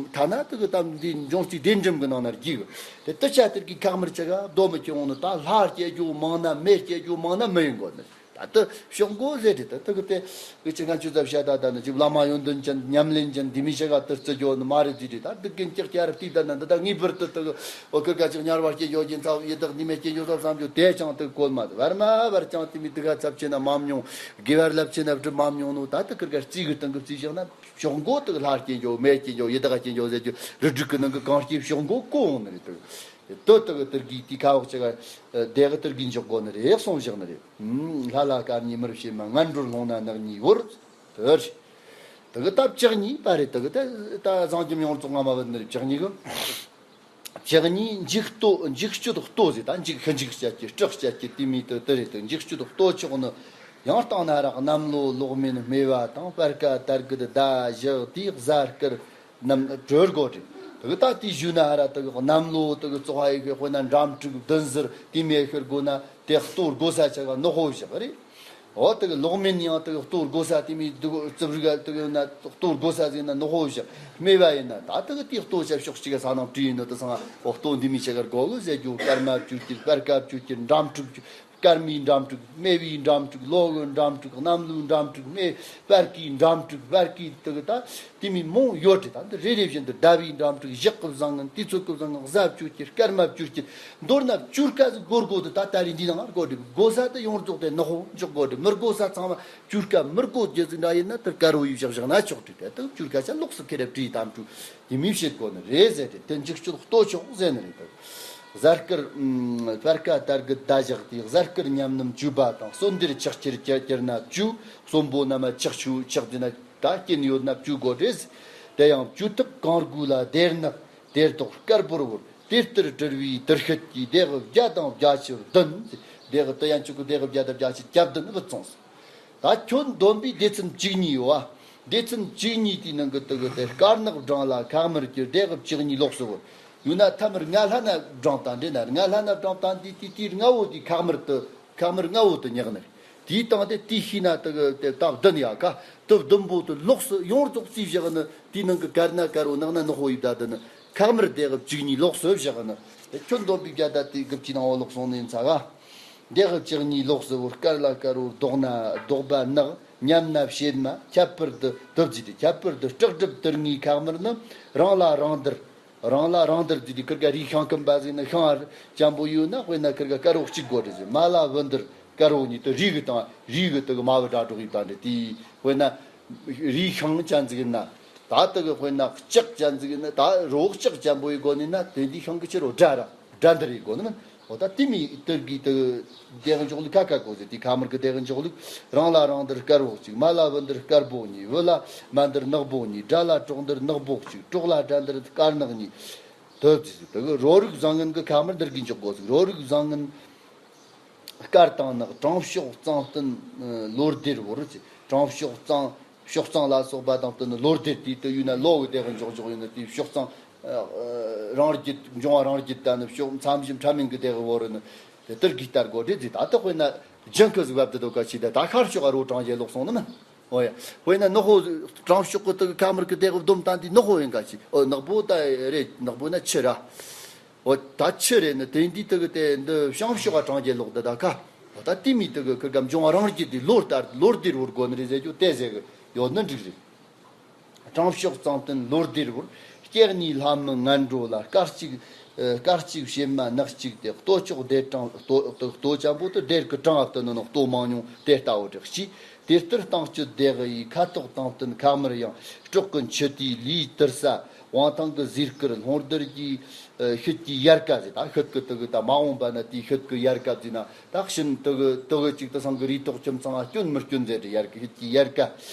ཐ་ན་དེ་གི་གཏམ་འདི་འབྱུང་རྩིས་སྡེ་འཇོམས་གི་ནང་ན་རྒྱས་གི། དེ་དེ་ཆ་དེར་གི་ཁག་མིར་ཆ་ག་རྡོ་མི་ཁྱེར་འོང་ནི་ད་ལྷ་སྐྱེ་རྒྱུ་མང་ན་མེ་སྐྱེ་རྒྱུ་མང་ན་མི་ཡིན་དགོ་ནི། ད་ལྟ་ཕྱོགས་འགོ་ཟེར་དེ་ད་ལྟ་གི་དེ་གི་ཅི་ང་ཆུ་ཚབ་བཤད་ད་ད་ནི་ཅིག་བླ་མ་ཡོན་ཏན་ཅན་ཉམས་ལེན་ཅན་འདི་མི་ཤ་ག་དུར་བརྩི་རྒྱུ་ནི་མ་རེད་ཟེར་དེ་ད་སྡུག་གིན་ཀྱག་ཀྱ་ར་བལྟས་ད་ན་འདི་ད་ངེས་པར་དུ་དེ་གི་འོ་ཁིར་ག་ཅིག་ཉར་བ་སྐྱེ་རྒྱུ་རྒྱུན་ཚབ་ཡི་དྭགས་འདི་མེད་སྐྱེ་རྒྱུ་ཚབ་བསམ་རྒྱུ་དེ་ཅང་དེ་གོལ་མ་དེ་བར་མ་བར་ཅང་དེ་མི་དེ་ག་ཚབ་ཆེ་ན་མམ་མྱོང་དགེ་བར་ལབ་ཆེ་ན་བྲི་མམ་མྱོང་ནོ་ད་ལྟ་ཁིར་ག་རྩིས་གི་སྟེང་གི་རྩིས་བཞག་ན་ཕྱོགས་འགོ་དེ་གི་ལྷ་སྐྱེ་རྒྱུ་མེ་སྐྱེ་རྒྱུ་ཡི་དྭགས་སྐྱེ་རྒྱུ་ཟེར་རྒྱུ་རི་སྒྲིག་གི་ནང་གི་གང་སྐྱེ་ཕྱོགས་འགོ་གོ་འོང་ནི་རེད་དེ། དོ་དག་དུར་གྱི་དེའི་ཁ་འོག་ཅིག་ག་དེ་གི་དུར་གྱི་འཇོག་གོ་ནི་རེད་གསུངས་བཞག་ནི་རེད། ལྷ་ལ་དཀར་ཉི་མུར་བྱེད་མ་ངན་འགྲོར་ལྷུང་ན་ནག་ཉེས་བོར། དེར་དེ་གི་ད་བཅུ་གཉིས་པ་རེད། དེ་གི་ད་ད་བཟང་རྒྱུ་ཡོངས་རྫོགས་ང་མ་བུད་ནི་རེད། བཅུ་གཉིས་གི་བཅུ་གཉིས་འཇིག་ལྟོ་འཇིག་སྤྱོད་ལྟོ་ཟེར་ད་འཇིག་ཤི་འཇིག་བྱ་རྒྱུ་སྐྲག་བྱ་རྒྱུ་དེ་མི་དེ་དེ་རེད། དེ་འཇིག་སྤྱོད་ལྟོ་ཆོག་ནི་ཡང་བཏང་ན་རག་གནམ་ལོ་ལོག་མིན་སྨེ་བ་དང་སྤར་ཁ་དར་གི་ཟླ་བཞག་དེའི་གཟའ་སྐར། རྣམས་གྲོལ་དགོས་རེད། དེ་གི་ད་དེའི་ཞུ་ན་ཧ་ར་དེ་གི་གནམ་ལོ་དེ་གི་བཙོག་ཧ་ཡི་གི་དཔེར་ན་འགྲམ་དྲུག་བདུན་ཟུར་དེ་མེ་ཤི་དགོས་ན་དེ་གཏོར་དགོས་ས་ཆ་ག་ནག་པོ་བཞག་རེད། འོ་དེ་གི་ལོག་མིན་ཡང་དེ་གི་གཏོར་དགོས་ས་དེ་མི་དེ་གི་རྩིབ་རིག་ག་དེ་གི་ན་གཏོར་དགོས་ས་ཟིན་ན་ནག་པོ་བཞག་སྨེ་བ་ཡིན་ན་ད་དེ་གི་དེ་གཏོར་ཆ་ཕྱོགས་གཅིག་ག་ས་ནང་བྲིས་ཡིན་ནོ་དེ་སང་འོ་གཏོར་འདི་མི་ཆ་གར་དགོས་གི་ཟེར་རྒྱུ། སྐར་མ་བཅུ་གྱུར་སྤར་ཁ་བཅུ་གྱུར་འགྲམ་དྲུག་སྐར་མའི་འགྲམ་དྲུག་སྨེ་བའི་འགྲམ་དྲུག་ལོ་གི་འགྲམ་དྲུག་གནམ་ལོའི་འགྲམ་དྲུག་སྨེ་སྤར་ཁའི་འགྲམ་དྲུག་སྤར་ཁའི་དེ་གི་ད་དེ་མི་མང་ཡོད་དེ། ད་འདི་རེ་རེ་བཞིན་དུ་ཟླ་བའི་འགྲམ་དྲུག་ཞག་གི་བཟང་ངན་དུས་ཚོད་ཀྱི་བཟང་ངན་གཟའ་བཅུ་གྱུར་སྐར་མ་བཅུ་གྱུར་མདོར་ན་བཅུ་སྐར་ཟིག་སྒོར་སྒོ་དུ་ད་ད་རེ་འདི་ནང་སྒོ་སྒྲིག་དགོས་ས་དེ་ཡོངས་རྫོགས་དེ་ནག་པོ་འཇོག་དགོས་རེད། མི་དགོས་ས་ཚང་མ་བཅུ་སྐར་མི་དགོས་རྒྱུ་ཟིག་འདྲ་ཡིན་ན་དེ་དཀར་བོ་ཡིས་བཞག་བཞག་ན་ཆོག་དྲིས་ཏེ་དེ་བཅུ་སྐར་ཆ་ལོགས་སུ་ཁེ་རེ་བྲིས་དམ་དྲུག་ཡིན་མིན་བཤད་དགོས་ནི་རེད་ཟེར་ཏེ་དེ་འཇིག་སྤྱོད་ལྟོ་ཆོག་ཟེར་ནི་རེད་དོ། གཟའ་སྐར་སྤར་ཁ་དར་གི་ཟླ་ཞག་དེ་གཟའ་སྐར་ཉམས་རྣམས་བཅུ་པ་དང་གསོལ་འདེབས་ཆག་ཁྱེར་གྱུར་ན་བཅུ། གསོན་པོ་རྣམས་ཆག་ཆུ་ཆག་དེ་ན་ད་རྐྱེན་ཡོད་ན་བཅུ་དགོས་རེད། དེ་ཡང་བཅུ་ཐུབ་གང་དགོས་ལ་སྡེར་ནག་སྡེར་ཐོག་དཀར་པོར་བོར། དེ་ལྟར་བྲི་བའི་དུར་ཤེད་ཀྱིས་སྡེ་དབུ་བརྒྱ་དང་བརྒྱད་ཅུ་བདུན། སྡེ་དབུ་དེ་ཡང་བཅུ་གི་སྡེ་དབུ་བརྒྱ་དང་བརྒྱད་ཅུ་གྱ་བདུན་བུད་སོང་ཟེར། ད་ཁྱོད་འདོན་པའི་སྡེ་ཚན་བཅུ་གཉིས་ཡོད་བ། སྡེ་ཚན་བཅུ་གཉིས་དེའི་ནང་གི་དེ་གི་དེ་དཀར་ནག་བགྲང་ལ་ཁག་དམར་གྱི་སྡེ་དབུ་བཅུ་གཉིས་ལོགས་སུ་བོར། ཡོད་ན་ཐ་མར་ལྔ་ལྷ་ན་བགྲང་དང་འདྲེ་ན་ལྔ་ལྷ་ན་བགྲང་དང་དེ་དེ་དེའི་ལྔ་བོ་དེ་ཁག་དམར་དུ་ཁག་དམར་ལྔ་བོ་དུ་ཉག་ནི། དེའི་སྟེང་དེ་དེའི་ཤི་ན་དེ་གི་དེ་དག་བདུན་ཡ་ཁ་དུ་བདུན་པོ་དུ་ལོགས་སུ་ཡོངས་རྫོགས་རྩིས་བཞག་ནི་དེའི་ནང་གི་དཀར་ན་དཀར་བོ་ནག་ན་ནག་པོ་ཡིབ་ད་དུ་ནི། ཁག་དམར་སྡེ་དབུ་བཅུ་གཉིས་ལོགས་སུ་བཞག་ནི། ཁྱོད་འདོན་པའི་བརྒྱ་ད་དེ་དགུ་བཅུའི་ནང་འོ་ལོག་སོང་ནི་ཡིན་ཚ་ག། སྡེ་དབུ་བཅུ་གཉིས་ལོགས་སུ་བོར། དཀར་ལ་དཀར་བོར་ལྡོག་ན་ལྡོག་པ་ནག་ཉམས་ན་བྱེད་མ་ཁྱད་པར་དུ་དུ་བརྩིས་ཏེ་ཁྱད་པར་དུ་སྐྲག་སྒྲིབ་དུར་ངའི་ཁག་དམར་ནི། རང་ལ་རང་དར། རང་ལ་རང་དར་བརྩིས་ཏེ་ཁིར་ག་རིའི་ཤིང་ཁམས་པ་ཟིག་ནི་ཤིང་ཨར་ཅན་པོ་ཡོད་ན་དཔེར་ན་ཁིར་ག་དཀར་བོ་གཅིག་དགོས་རེད་ཟེར། མ་ལ་བུ་འདིར་དཀར་བོ་གཉིས་དུ་རིའི་གི་དང་རིའི་གི་དུ་གི་མ་བུ་དྲ་གྲོགས་ཡིབ་ད་འདྲ་དེའི་དཔེར་ན། རིའི་ཤིང་ཅན་ཟིག་ཡིན་ན། ད་དེ་གི་དཔེར་ན་ལྕགས་ཅན་ཟིག་ཡིན་ན་ད་རོ་ལྕགས་ཅན་པོ་ཡི་སྒོ་ནས་ན་དེ་འདི་ཤིང་གི་ཕྱི་རོ་སྒྲ་ར་སྒྲ་འདི་རེད་སྒོ་ནས་ན། འོ་ད་དེ་མི་དེར་གི་དེ་སྡེ་དབུ་འཇོག་ལུགས་ཁ་ཁ་གོ་ཟེར། དེ་ཁག་དམར་གི་སྡེ་དབུ་འཇོག་ལུགས་རང་ལ་རང་དར་དཀར་བོ་གཅིག་མ་ལ་བུ་འདིར་དཀར་བོ་གཉིས། བུ་ལ་མ་འདིར་ནག་བོ་གཉིས། དགྲ་ལ་གྲོགས་འདིར་ནག་བོ་གཅིག་གྲོགས་ལ་དགྲ་འདིར་དཀར་ནག་གཉིས། དེ་དེ་གི་རོ་རིགས་བཟང་ངན་གི་ཁག་དམར་འདིར་གི་འཇོག་གོ་ཟེར། རོ་རིགས་བཟང་ངན། དཀར་དང་ནག་དྲང་ཕྱོགས་གཙང་བསྟན་ལོ་ཟླེར་བོར། དྲང་ཕྱོགས་གཙང་ཕྱོགས་གཙང་ལ་སོགས་པ་དང་བསྟུན་ལོ་ཟླེར་དུས་དུ་ཡོད་ན་ལོ་གི་སྡེ་དབུ་འཇོག་འཇོག་ཡོད་ན་དེའི་ཕྱོགས་གཙང་རང་རྒྱུད་འབྱུང་བ་རང་རྒྱུད་ད་ནི་ཕྱོགས་མཚམས་བཞི་འཕྲ་མིན་གི་སྡེ་དབུ་བོར་ནི་དེ་ལྟར་གི་ལྟར་དགོས་འདྲེ་ཟིག་ད་ལྟ་དཔེར་ན་ལྗང་ཁུ་ཟིག་བབ་དུ་དོ་ཀ་ཆི་ད་ད་ཤར་ཕྱོགས་རོ་དྲང་རྒྱལ་ལོག་སོང་ནི་མིན། ཨོ་ཡ། དཔེར་ན་ནག་པོ་དྲང་ཕྱོགས་གི་དུ་ཁག་དམར་གི་སྡེ་དབུ་བསྡོམས་བཏང་དུས་ནག་པོ་ཡིན་ག་ཆི། ཨོ་ནག་པོ་ད་རེད། ནག་པོ་ན་ཆུ་ར། འོ་ད་ཆུ་རེད་ནི་དེ་འདི་དུ་གི་དེ་འདི་བྱང་ཕྱོགས་ག་དྲང་རྒྱལ་ལོག་འདི་ད་ཁ། འོ་ད་དེ་མི་དུ་གི་ཁིར་ག་འབྱུང་བ་རང་རྒྱུད་དེ་ལོ་ལྟར་ལོ་ཟླེར་བོར་དགོས་ནི་རེད་ཟེར་རྒྱུ་དེ་ཟེར་གི་ཡོད་ནི་འགྲིག་རེད། དྲང་ཕྱོགས་གཙང་བསྟན་ལོ་ཟླེར་བོར། སྐྱེ་གནས་ལྷ་མི་ངན་འགྲོ་ལ་སྐར་གཅིག་སྐར་གཅིག་བྱེ་མ་ནག་གཅིག་དེ་ལྟོ་ཆོག་སྡེར་གྲངས་ལྟོ་ལྟོ་ལྟོ་ཅན་པོ་དུ་སྡེར་གི་གྲངས་ཨབ་ཏུ་ནི་ནོ་ལྟོ་མང་ཉུང་དེ་ལྟ་བུ་དྲག་ཅིག་དེ་ལྟར་སྟེང་སྤྱོད་སྡེ་དབུ་ཡི་ཁ་དོག་དང་བསྟུན་ཁག་དམར་ཡང་སྲོག་གི་མཆུ་ཏོའི་ལུས་དུར་ས་དབང་ཐང་གི་ཟས་སྐུར་ལྷུང་དུར་གྱི་ཤུད་ཀྱི་ཡལ་ག་ཟེར། ད་ཤུད་ཀྱི་དུ་གི་ད་མ་འོངས་པ་ན་དེའི་ཤུད་ཀྱི་ཡལ་ག་ཟེར་ན་ད་ཤིན་དུ་གི་དུ་གི་ཅིག་ཏུ་སང་གི་རུས་ཐོག་ཁྱིམ་ཚང་ང་སྐྱོན་མི་སྐྱོན་ཟེར་ཏེ་ཡལ་གི་ཤུད་ཀྱི་ཡལ་ག་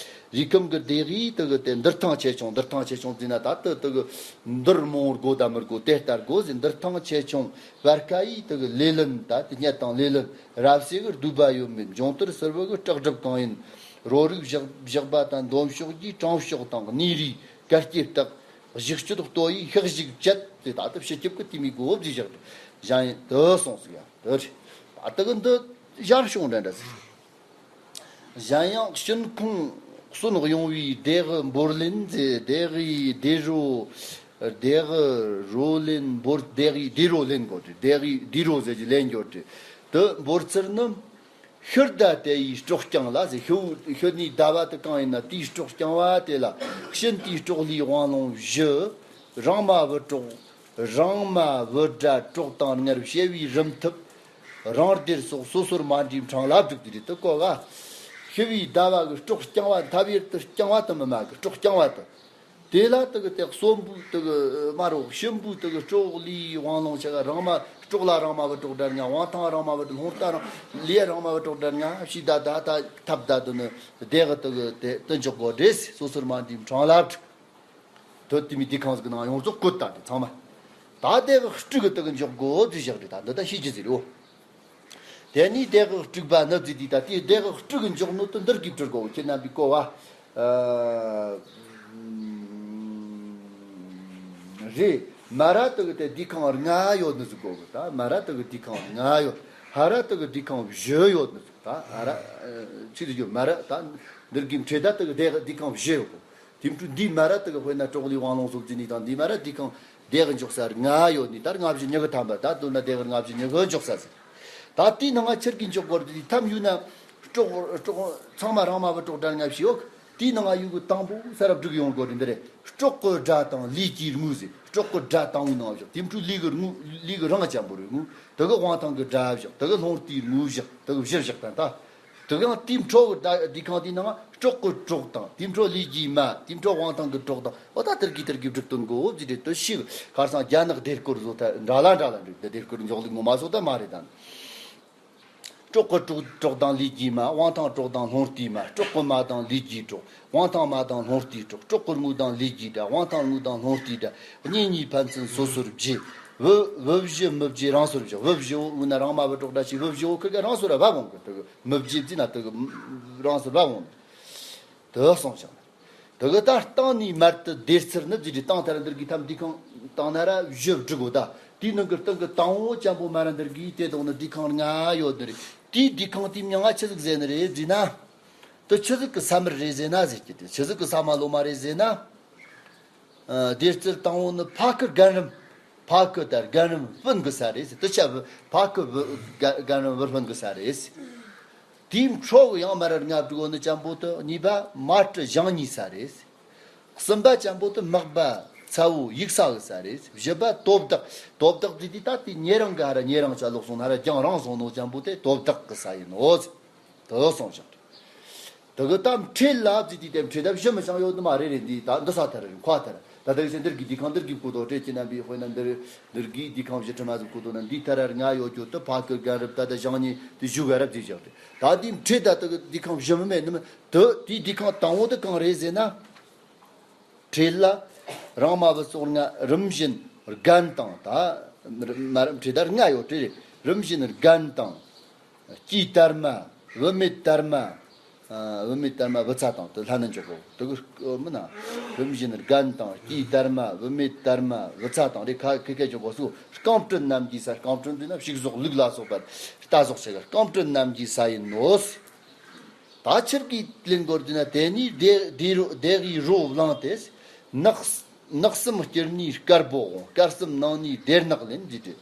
རུས་ཁམས་ཀྱི་སྡེ་དབུ་ཡི་དུ་གི་དེ་འདུར་ཐང་ཆེ་ཆུང་འདུར་ཐང་ཆེ་ཆུང་ཟེར་ན་ད་དུ་དུ་གི་འདུར་མོང་དགོ་ད་མི་དགོ་དེ་ལྟར་དགོ་ཟེར། འདུར་ཐང་ཆེ་ཆུང་བར་ཁ་ཡི་དུ་གི་ལེ་ལན་ད་དེ་སྙད་དང་ལེ་ལན། རབ་གསལ་གི་བསྡུས་པ་ཡོད་མེད། འབྱུང་ལྟར་ཟུར་བུ་གི་སྐྲག་སྒྲིབ་གང་ཡིན། རོ་རིགས་བཞག་བཞག་པ་དང་འདོམ་ཤོག་གིས་དྲང་ཤོག་དང་གནས་རིས་གར་སྐྱེ་བརྟག་གཞུག་སྤྱོད་ལྟོས་ཡིས་ཤག་ཞིག་བཅད་དེ། ད་ལྟ་ཕྱི་སྐྱིབས་ཀྱི་དེ་མི་གོ་བརྗེ་བཞག་གཞན་ཡིན་དུ་སོང་ཟིག་ཡང་དུ་རེད། ད་ལྟ་གི་འདི་ཞར་བྱུང་འདྲ་འདྲ་ཟིག་གཞན་ཡང་ཤིན་ཁོང་གསོན་གཡུང་བའི་སྡེ་དགུ་འབོར་ལེན་མཛད། སྡེ་དགུའི་སྡེ་རོ། སྡེ་དགུ་རོ་ལེན་འབོར། སྡེ་དགུའི་སྡེ་རོ་ལེན་དགོས་ཏེ། སྡེ་དགུའི་སྡེ་རོ་ཟེར་གྱི་ལེན་དགོས་ཏེ། དུ་འབོར་ཚུལ་ནི། ཤུར་ཟླ་དེ་ཡི་སྲོག་རྐྱང་ལ་ཟེར། ཤུ་ཤུ་ནི་ཟླ་བ་དུ་གང་ཡིན་ན་དེའི་སྲོག་རྐྱང་བ་དེ་ལ་ཤིན་ཏུའི་སྲོག་ལུས་དབང་ལུང་བཞི། རང་མ་བུ་གྲོགས། རང་མ་བུ་དགྲ་གྲོགས་དང་སྔར་བྱས་པའི་རིམ་ཐུབ། རང་སྡེར་སོགས་སོ་སོར་མ་འདྲིས་འཕྲང་ལ་བསྒྲིགས་ཏེ་རེད། དུ་གོ་ག་ཤི་བའི་ཟླ་བ་གི་སྲོག་རྐྱང་བ། ཐབས་ཡར་དུ་རྐྱང་བ་དུ་མི་མ་གི་སྲོག་རྐྱང་བ་དུ། དེ་ལ་དུ་གི་དེ་གསོན་པོའི་དུ་གི་མ་རོགས་གཤིན་པོའི་དུ་གི་སྲོག་ལུས་དབང་ལུང་ཆ་ག་རང་མ་སྲོག་ལ་རང་མ་བུ་གྲོགས་དགྲ་ལྔ། དབང་ཐང་རང་མ་བུ་གྲོགས། ལུང་རྟ་རང་ལུས་རང་མ་བུ་གྲོགས་དགྲ་ལྔ། ཕྱི་ཟླ་ཟླ་ད་ཐབས་ཟླ་དུ་ནི་སྡེ་གི་དུ་གི་དེ་དུ་འཇོག་དགོས་རེད། སོ་སོར་མ་འདྲིས་འཕྲང་ལ་བསྒྲིགས། དོ་དེ་མི་དེ་ཁང་ཟིག་ནང་ཡོངས་རྫོགས་བཀོད་ད་དེ་ཚང་མ། ད་སྡེ་དགུ་སྤྲུལ་གི་དུ་གི་འཇོག་དགོས་དུས་བཞག་རེད། ད་འདི་ད་ཤེས་རྒྱུ་ཟེར་རོ། དེ་ནས་སྡེ་དགུ་སྤྲུལ་པ་ནི་ཟེར་དུས་ད་དེ་སྡེ་དགུ་སྤྲུལ་གི་འཇོག་ནོ་དུ་འདིར་གི་བྲི་དགོས། ཁྱེད་རྣམ་པའི་གོ་བ། ཨ། རེད། མ་ར་དུ་གི་དེ་དུས་ཁང་ལྔ་ཡོད་ནི་ཟིག་གོ་གི། ད་མ་ར་དུ་གི་དུས་ཁང་ལྔ་ཡོད། ཧ་ར་དུ་གི་དུས་ཁང་བཞི་ཡོད་ནི་ཟིག་ད་ཧ་ར་ཨ་ཆི་ཟིག་ཡོད། མ་ར་ད་འདིར་གི་འཕྲེད་ད་དུ་གི་སྡེ་དུས་ཁང་བཞི་ཡོད་གོ། དེ་འཕྲོ་འདི་མ་ར་དུ་གི་དཔེར་ན་སྲོག་ལུས་དབང་ལུང་སོགས་ཀྱི་ནི་དང་འདི་མ་ར་དུས་ཁང་སྡེ་གི་འཇོག་ས་ལྔ་ཡོད་ནི། ད་ལྔ་བཞི་ཉི་གི་ཐམ་པ། ད་དུ་ན་སྡེ་གི་ལྔ་བཞི་ཉི་གི་འཇོག་ས་ཟིག་ད་དེའི་ནང་ང་ཆི་གི་འཇོག་དགོས་རེད། དེ་ཐམ་ཡོད་ན་སྲོག་སྲོག་ཚང་མ་རང་མ་བུ་གྲོགས་དགྲ་ལྔ་བཞི་ཡོད། དེའི་ནང་ང་ཡོད་གི་དང་པོ་ས་ར་བསྒྲིགས་ཡོང་དགོས་རེད། འདི་རེད། སྲོག་གི་དགྲ་དང་ལུས་ཀྱི་དངོས་ཟེར། སྲོག་གི་དགྲ་དང་པོའི་ནང་བཞག་དེ་འཕྲོ་ལུས་གི་དངོས། ལུས་གི་རང་ཅན་པོ་རེད་དངོས། དེ་གི་དབང་ཐང་གི་དགྲ་བཞག་དེ་གི་ལྷུང་རྟའི་དངོས་བཞག་དེ་གི་བཞི་བཞག་ད་ད། དེ་གང་དེའི་འཕྲོ་གི་དུས་ཁང་དེའི་ནང་སྲོག་གི་གྲོགས་དང་། དེའི་འཕྲོ་ལུས་ཀྱི་མ། དེའི་འཕྲོ་དབང་ཐང་གི་གྲོགས་དང་། འོ་ད་དེར་གི་དེར་གི་བསྒྲིགས་དོན་གོ་ཟེར་རེད། དུ་ཞིག་ཁར་སང་རྒྱ་ནག་སྡེ་སྐོར་བཟོ་ཐ་འདྲ་ལ་འདྲ་ལ་འགྲིག་འདི་སྡེ་སྐོར་འཇོག་ལུགས་ངོ་མ་སོགས་ད་མ་རེད་ད། སྲོག་གི་གྲོགས་གྲོགས་དང་ལུས་ཀྱི་མ། དབང་ཐང་གྲོགས་དང་ལྷུང་རྟའི་མ། སྲོག་གི་མ་དང་ལུས་ཀྱི་གྲོགས། དབང་ཐང་མ་དང་ལྷུང་རྟའི་གྲོགས། སྲོག་གི་དངོས་དང་ལུས་ཀྱི་དགྲ། དབང་ཐང་དངོས་དང་ལྷུང་རྟའི་དགྲ། གཉིས་གཉིས་ཕན་ཚུན་སོ་སོར་བརྗེ། བུ་བུ་བཞི་མི་བརྗེ་རང་སོར་བཞག་བུ་བཞི་བོ་དངོས་ན་རང་མ་བུ་གྲོགས་དགྲ་ཞིག་བུ་བཞི་བོ་ཁི་ག་རང་སོར་བབ་འོང་གི། དེ་གི་མི་བརྗེ་བརྩིས་ན་དེ་གི་རང་སོར་བབ་འོང་། དེ་གསུངས་ཤིང་། དེ་གི་ད་སྟེང་ནས་མར་དུ་སྡེར་ཚུལ་ནི་བརྗེ་དེ་སྟེང་ཐ་ར་འདིར་གི་ཐམ་དུས་ཁང་སྟེང་ན་ར་བཞི་བསྒྲིགས་གོ། ད་དེའི་ནང་གི་སྟེང་གི་དང་པོ་ཅན་པོ་མ་ར་འདིར་གི་དེ་དོག་ནི་དུས་ཁང་ལྔ་ཡོད་ནི་རེད། དེའི་དུས་ཁང་དེའི་མྱིང་ང་ཆི་ཟིག་ཟེར་ནི་རེད་བརྫིས་ན། དེ་ཆི་ཟིག་གི་ས་མར་རེད་ཟེར་ན་ཟེར་གི། དེ་ཆི་ཟིག་གི་ས་མ་ལོ་མ་རེད་ཟེར་ན། ཨ། སྡེར་ཚུལ་དང་པོ་ནི་ཕ་ཁུ་རྒན་རིམ། ཕ་ཁུ་དང་རྒན་རིམ་སྤུན་གི་ས་རེད་ཟེར། དེ་ཆ་བུ་ཕ་ཁུ་བུ་རྒན་རྒན་རིམ་བུ་སྤུན་གི་ས་རེད་ཟེར། དེའི་འཕྲོ་གི་ཡང་མ་ར་ལྔ་བསྒྲིགས་ནི་ཅན་པོ་དེ་གཉིས་པ་མ་སྤྲུལ་ཞང་གཉིས་ས་རེད་ཟེར། གསུམ་པ་ཅན་པོ་དེ་མག་པ་ཚ་བོ་ཡུག་ས་གི་ས་རེད་ཟེར། བཞི་པ་དོ་བདག་དོ་བདག་དེ་དེ་ད་དེ་ཉེ་རིང་གི་ཧ་ར་ཉེ་རིང་ཆ་ལོག་སོང་ན་ར་རྒྱང་རིང་སོང་ནོ་ཅན་པོ་དེ་དོ་བདག་གི་ས་ཡིན་ནོ་ཟེར། དེ་གསུངས་ཤིང་། དེ་གི་ད་འཕྲེད་ལ་བརྫིས་དུས་དེ་འཕྲེད་ད་བཞི་མི་ཤང་ཡོད་ནི་མ་རེད། རེད་འདི་ད་འདི་ས་ཐར་རེད། མཁའ་ཐར། ད་ལྟ་ཡོད་ཚེ་འདིར་གི་དུས་ཁང་འདིར་གི་བཀོད་དོ། སྤྲེལ་གྱི་རྣམ་པའི་དཔེར་ན་འདིར་འདིར་གི་དུས་ཁང་བཞི་ཁྲི་མ་ཟིག་བཀོད་དོ་ན་འདིའི་ཐ་ར་ལྔ་ཡོད་རྒྱུ་དེ་ཕ་ཁུ་རྒན་རབས་ད་ད་ཞང་གཉིས་དེ་བཞུགས་ག་རབས་བརྫིས་བཞག་རེད། ད་འདི་འཕྲེད་ད་དེ་གི་དུས་ཁང་བཞི་མི་མེད་ནི་མི་དེ་དེའི་དུས་ཁང་དང་པོ་དེ་གང་རེད་ཟེར་ན། འཕྲེད་ལ་རང་མ་བུ་སོགས་ལྔ། རིམ་བཞིན་རྒན་དང་། ད་མ་ར་འཕྲེད་ད་ལྔ་ཡོད་དེ་རེད། རིམ་བཞིན་རྒན་དང་། སྐྱེས་དར་མ། བུད་མེད་དར་མ། ཨ། བུད་མེད་དར་མ་བུ་ཚ་དང་དེ་ལྷན་ནི་འཇོག་གོ། དེ་གི་མིན་ན། རིམ་བཞིན་རྒན་དང་སྐྱེས་དར་མ། བུད་མེད་དར་མ་བུ་ཚ་དང་རེ་ཁ་ཁེ་ཁེ་འཇོག་གོ་སོ། རྐང་སྤྲུལ་རྣམས་ཀྱི་ས། རྐང་སྤྲུལ་འདི་ན་ཕྱུགས་ཟོག་ལུག་ལ་སོགས་པ་རྟ་ཟོག་ཆེ་ག་རྐང་སྤྲུལ་རྣམས་ཀྱི་ས་ཡིན་ནོ། ད་ཆི་གི་ལེན་དགོས་རྒྱུ་ན། དེ་ནས་སྡེ་སྡེ་རོ་སྡེ་དགུའི་རོ་བླངས་ཏེ། ནགས་ནགས་གསུམ་དཀྱིལ་ནས་དཀར་པོ་འོང་། དཀར་གསུམ་ནང་ནས་སྡེར་ནག་ལེན་ཟེར་ཏེ།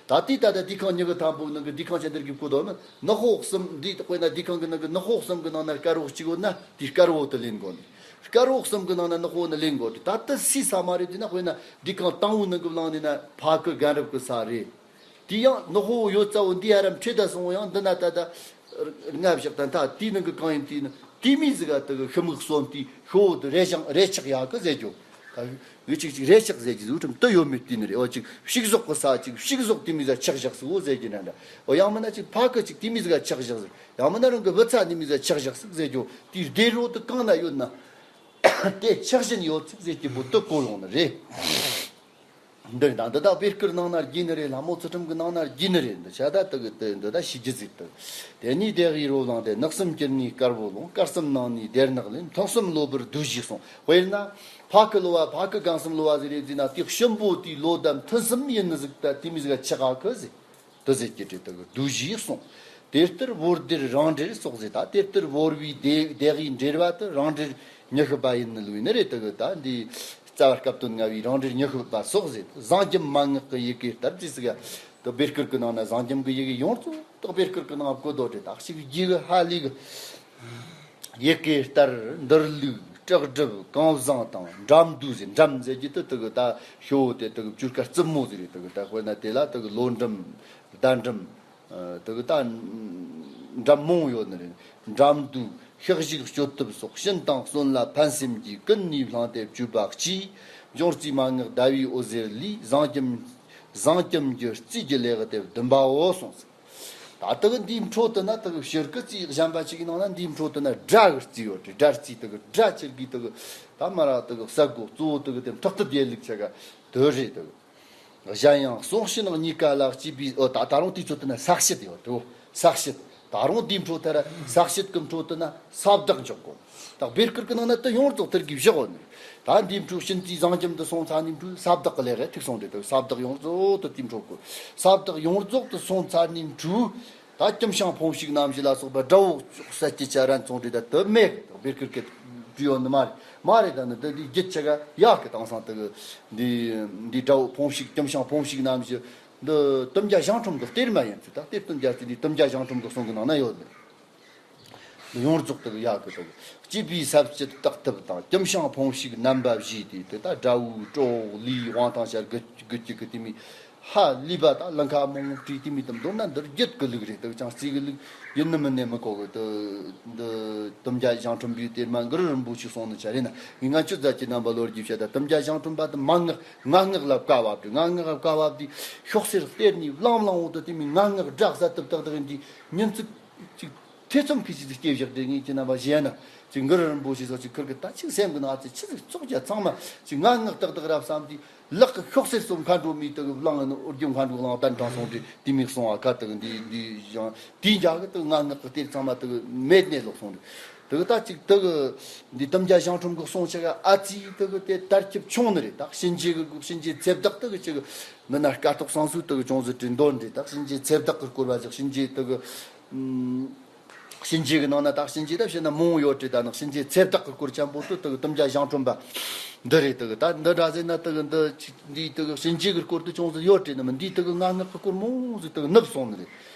ད་ལྟའི་ད་ལྟ་དུས་ཁང་ཉི་གི་ཐམ་པོའི་ནང་གི་དུས་ཁང་ཆེན་འདིར་གི་བཀོད་དོ་ནི་ནག་པོ་གསུམ་འདི་དཔེར་ན་དུས་ཁང་གི་ནང་གི་ནག་པོ་གསུམ་གི་ནང་ན་དཀར་པོ་གཅིག་ཡོད་ན་དེ་དཀར་པོ་དེ་ལེན་དགོས་ནི། དཀར་པོ་གསུམ་གི་ནང་ན་ནག་པོ་ནི་ལེན་དགོས་ཏེ། ད་ལྟ་སུའི་ས་མ་རེད་ཟེར་ན། དཔེར་ན་དུས་ཁང་དང་པོའི་ནང་གི་བླངས་ནི་ན་ཕ་ཁུ་རྒན་རབས་གི་ས་རེད། དེ་ཡང་ནག་པོ་ཡོད་ཙ་བོ་འདི་ཧ་རམ་ཁྲེ་ད་སོང་བོ་ཡང་འདི་ན་ད་ད་ལྔ་བཞག་ད་མཐའ་དེའི་ནང་གི་གང་ཡིན་དེ་ནི་དེ་མི་ཟིག་ག་དེ་གི་ཤི་མིག་གསོན་དུས་ཤོ་བོ་དེ་རེ་ཞང་རེ་ཆག་ཡག་གི་ཟེར་རྒྱུ། ད་ཡོད་ཅིག་ཅིག་རེ་ཆག་ཟེར་རྒྱུ་ཟིག་ཁྲིམས་དུ་ཡོད་མེད་དེ་ནི་རེ་བ་ཅིག་ཕྱུགས་ཟོག་གི་ས་ཅིག་ཕྱུགས་ཟོག་དེ་མི་ཟ་ཆག་བཞག་ཟིག་བོ་ཟེར་རྒྱུ་ན་འདྲ། འོ་ཡང་མིན་ན་ཅིག་ཕ་གི་ཅིག་དེ་མི་ཟིག་ག་ཆག་བཞག་ཟིག་ཡང་མིན་ན་རང་གི་བུ་ཚ་དེ་མི་ཟ་ཆག་བཞག་ཟིག་ཟེར་རྒྱུ། དེའི་སྡེ་རོ་དེ་གང་ན་ཡོད་ན་དེ་ཆག་བཞིན་ཡོད་ཟིག་ཟེར་རྒྱུ་བོ་དུ་གོ་ཡོང་ནི་རེད། འདི་ད་འདི་ད་བེར་སྐུར་ནང་ན་རྒྱུ་ནི་རེད། ལྷ་མོ་ཚུལ་ཁྲིམས་ཀྱི་ནང་ན་རྒྱུ་ནི་རེད། འདི་ཆ་ད་དུ་གི་དུ་འདི་ད་ཤི་རྒྱུ་ཟིག་དུ། དེ་ནས་བདེ་གི་རོ་ལངས་ཏེ། ནགས་གསུམ་གྱེར་ནས་དཀར་པོ་ལོངས། སྐར་གསུམ་ནང་ནས་སྡེར་ནག་ལེན། ཐུན་གསུམ་གློ་བུར་བདུད་བཞིས་གསོངས། དཔེར་ན་ཕ་གི་གློ་བ་ཕ་གི་གང་གསུམ་གློ་བ་ཟིག་རེད་ཟེར་ན། དེ་གཤིན་པོ་དེའི་ལོ་ཟླ་ཐུན་གསུམ་ཡིན་ནི་ཟིག་ད་དེ་མི་ཟིག་ག་ཆག་ག་གི་ཟིག་དུ་ཟེར་གྱི་དེ་དག་བདུད་བཞིས་གསུངས། དེ་ལྟར་བོར་སྡེར་རང་འབྲེལ་སོགས་ཟེར། ད་དེ་ལྟར་བོར་བའི་སྡེ་སྡེ་དགུའི་འབྲེལ་བ་དུ་རང་འབྲེལ་མྱི་ཤི་བ་ཡིན་ནི་ལོས་ནི་རེད། དེ་གི་ད་འདི་རྩ་བ་སྐབས་དོན་ལྔ་བའི་རང་འབྲེལ་མྱི་ཤི་བ་སོགས་ཟེར། བཟང་གྱམ་མན་ངག་གི་ཡི་གེ་ལྟར་ཅི་ཟིག་ཡ། དེ་བེར་སྐུར་གི་ནང་ན་བཟང་གྱམ་གི་ཡི་གེ་ཡོངས་རྫོགས་དག་བེར་སྐུར་གི་ནང་བཀོད་དོ་དེ་དག་ཞིག་རྒྱུ་གི་ཧ་ལས་གི་ཡི་གེ་ལྟར་འདིར་ལུགས་བྲག་སྒྲུབ་གང་བཟང་དང་འགྲམ་དུ་ཟེར། འགྲམ་ཟེར་གྱི་དེ་དེ་གི་ད་ཤོ་དེ་དེ་གི་བཅུ་སྐར་རྩུབ་མོ་ཟེར་རེད། དེ་གི་ད་དཔེར་ན་དེ་ལ་དེ་གི་ལོ་འགྲམ་ཟླ་འགྲམ་དེ་གི་ད་འགྲམ་མང་ཡོད་ནི་རེད། འགྲམ་དུ་ཤག་ཤིག་སྤྱོད་ཐུབ་སོགས་ཤིན་དང་གསོན་ལ་ཕན་སེམས་ཀྱིས་ཀུན་ནས་བསླངས་ཏེ་བཅོས་པ་གཅིག་འབྱུང་རྩིས་མན་ངག་ཟླ་བའི་འོད་ཟེར་ལས། བཟང་གྱམ་བཟང་གྱམ་གྱི་རྩིས་ཀྱི་ལེགས་དེ་བདུན་པའོ་གསུངས་སོ། ད་དེ་གི་འདིའི་འཕྲོ་དེ་ན་དེ་གི་ཕྱིར་གི་རྩིས་གཞན་པ་ཅིག་གི་ནང་ན་འདིའི་འཕྲོ་དེ་ན་དགྲ་གི་རྩིས་ཡོད་རེད། དགྲ་རྩིས་དེ་གི་དགྲ་ཆེར་གི་དེ་གི་ད་མ་ར་དེ་གི་ས་གོ་གཙོ་བོ་དེ་གི་དེ་ཐག་ཏུ་དེ་ལུགས་ཆེ་ག་དོ་རེད། དེ་གི་གཞན་ཡང་གསུང་ཕྱི་ནང་གཉིས་ཀ་ལ་གཅིག་པའི་ཨོ་ད་ད་རུང་དུས་ཚོད་དེ་ན་ས་བཤད་ཡོད་དོ། ས་བཤད། ད་རུང་འདིའི་འཕྲོ་དེ་ར་ས་བཤད་གི་འཕྲོ་དེ་ན་ས་བདག་འཇོག་གོ། ད་བེར་སྐུར་གི་ནང་ན་དེ་ཡོངས་རྫོགས་དེར་གི་བཞག་གོ་ནི། ད་འདིའི་འཕྲོ་གཤིན་རྩིས་བཟང་གྱམ་དུ་སོང་ཚར་ནི་འཕྲོ་ས་བདག་གི་ལས་རེད་ཐིག་སོང་རེད། དེ་ས་བདག་ཡོངས་རྫོགས་དུ་དེའི་འཕྲོ་གོ། ས་བདག་ཡོངས་རྫོགས་དུ་སོང་ཚར་ནི་འཕྲོ། ད་གྱིམ་ཤིང་ཕུང་ཤིག་རྣམ་བཞི་ལ་སོགས་པ་དགྲ་བོ་ཅོག་ས་སྐྱི་ཆ་རན་ཚོང་འདྲི་ད་དུ་མེད་གི། བེར་སྐུར་གི་བྲིས་ཡོད་ནི་མ་རེད། མ་རེད། ད་ནི་དེ་འདི་རྒྱུད་ཆ་ག་ཡག་གི་དེང་སང་དེ་གི་འདི་འདི་དགྲ་བོ་ཕུང་ཤིག་གྱིམ་ཤིང་ཕུང་ཤིག་རྣམ་བཞི་འདི་དུམ་བརྒྱ་གཞང་ཁྲོམ་གི་གཏེར་མ་ཡིན་ཚུལ། ད་གཏེར་དུམ་བརྒྱ་ཚུལ་འདི་དུམ་བརྒྱ་གཞང་ཁྲོམ་གི་གསུང་གི་ནང་ན་ཡོད་ནི། ཡོངས་རྫོགས་དེ་གི་ཡག་གི་དེ་གི་སྐྱེས་པའི་ས་བཅད་བརྟག་ཐུབ་དང་། གྱིམ་ཤིང་ཕུང་ཤིག་རྣམ་པ་བཞི་དེ་དེ་ད་དགྲ་བོའི་གྲོགས་ལུས་དབང་ཐང་ཤར་དགུ་དགུ་གཅིག་གི་དེ་མི་ཧ་ལས་པ་ད་ལ་ཁ་མང་བྲིས་དེ་མི་དམ་མདོར་ན་འདིར་རྒྱུད་གི་ལུགས་རེད། དེ་གི་ཅང་རྩིས་གི་ལུགས་ཡིན་ནི་མིན་ནི་མི་གོ་གི། དེ་འདི་དུམ་བརྒྱ་གཞང་ཁྲོམ་པའི་གཏེར་མ་གུ་རུ་རིན་པོ་ཆེས་གསུངས་ནི་ཆ་རེད་ན། ངས་ང་ཆུ་རྫ་ཀྱི་རྣམ་པ་ལོ་རྒྱུས་བཤད། ད་དུམ་བརྒྱ་གཞང་ཁྲོམ་པ་དེ་མན་ངག་ངན་སྔགས་ལ་བཀའ་བབས་དུས། ངན་སྔགས་ལ་བཀའ་བབས་དུས་ཤོག་སེར་གཏེར་ནས་བླངས་བླངས་འོང་དུ་དེ་མི་ངན་སྔགས་དགྲ་ཟ་ཐུབ་ཏག་ཏག་ཡིན་དུས་ཉིན་ཚིག་ཅིག་ཐེ་ཚོམ་གི་ཅིག་སྐྱེ་བཞག་དེ་ངས་ཁྱེད་རྣམ་པ་གཞན་ན་ཅིག་གུ་རུ་རིན་པོ་ཆེ་སོགས་ཅིག་ཁུར་གི་ད་ཅིག་སེམས་གི་ནང་ཅིག་ཆི་ཟིག་བཙོག་རྒྱ་ཚང་མ་ཅིག་ངན་སྔགས་ཏག་ཏག་རབ་བསམ་དུས། ལག་གི་ཤོག་སེར་སོགས་མཁའ་འགྲོ་མིའི་དུ་བླངས་ནི་འོ་རྒྱུ་མཁའ་འགྲོ་གླང་དར་དྲངས་སོང་དུས་དེ་མིག་སོང་བ་ཁ་དུ་འདི་འདི་ཞང་དེའི་རྒྱ་གི་དུ་ངན་སྔགས་གི་གཏེར་ཚང་མ་དུ་མེད་ནས་ལོག་སོང་དུས། དུ་ད་ཅིག་དུ་འདི་དུམ་བརྒྱ་གཞང་ཁྲོམ་གི་གསུང་ཆ་ག་ཨ་ཙི་དུ་དེ་དར་ཁྱབ་ཆུང་ནི་རེད། ད་གཤིན་རྗེ་གི་གཤིན་རྗེ་ཚེ་བདག་དུ་ཅིག་མི་ན་སྐ་ཐོག་སང་སུ་དུ་ཅུང་ཟད་དྲི་འདོན་རེད། ད་གཤིན་རྗེ་ཚེ་བདག་གི་སྐོར་བ་ཅིག་གཤིན་རྗེ་དུ་གཤིན་རྗེ་གི་ནང་ན་ད་གཤིན་རྗེ་ད་བཤད་ན་མང་ཡོད་དྲི། ད་ནི་གཤིན་རྗེ་ཚེ་བདག་གི་སྐོར་ཆེན་པོ་དུ་དུ་དུམ་བརྒྱ་གཞང་ཁྲོམ་པ་འདི་རེད། དུ་ད་འདི་འདྲ་ཟེར་ན་དུ་འདི་ཅིག་འདི་དུ་གཤིན་རྗེ་གི་སྐོར་དུ་ཅུང་ཟད་ཡོད་དྲི་ནི་མི་འདི་དུ་ངན་སྔགས་གི་སྐོར་མང་ཟིག་དུ་ནུབ་སོང་ནི་རེད།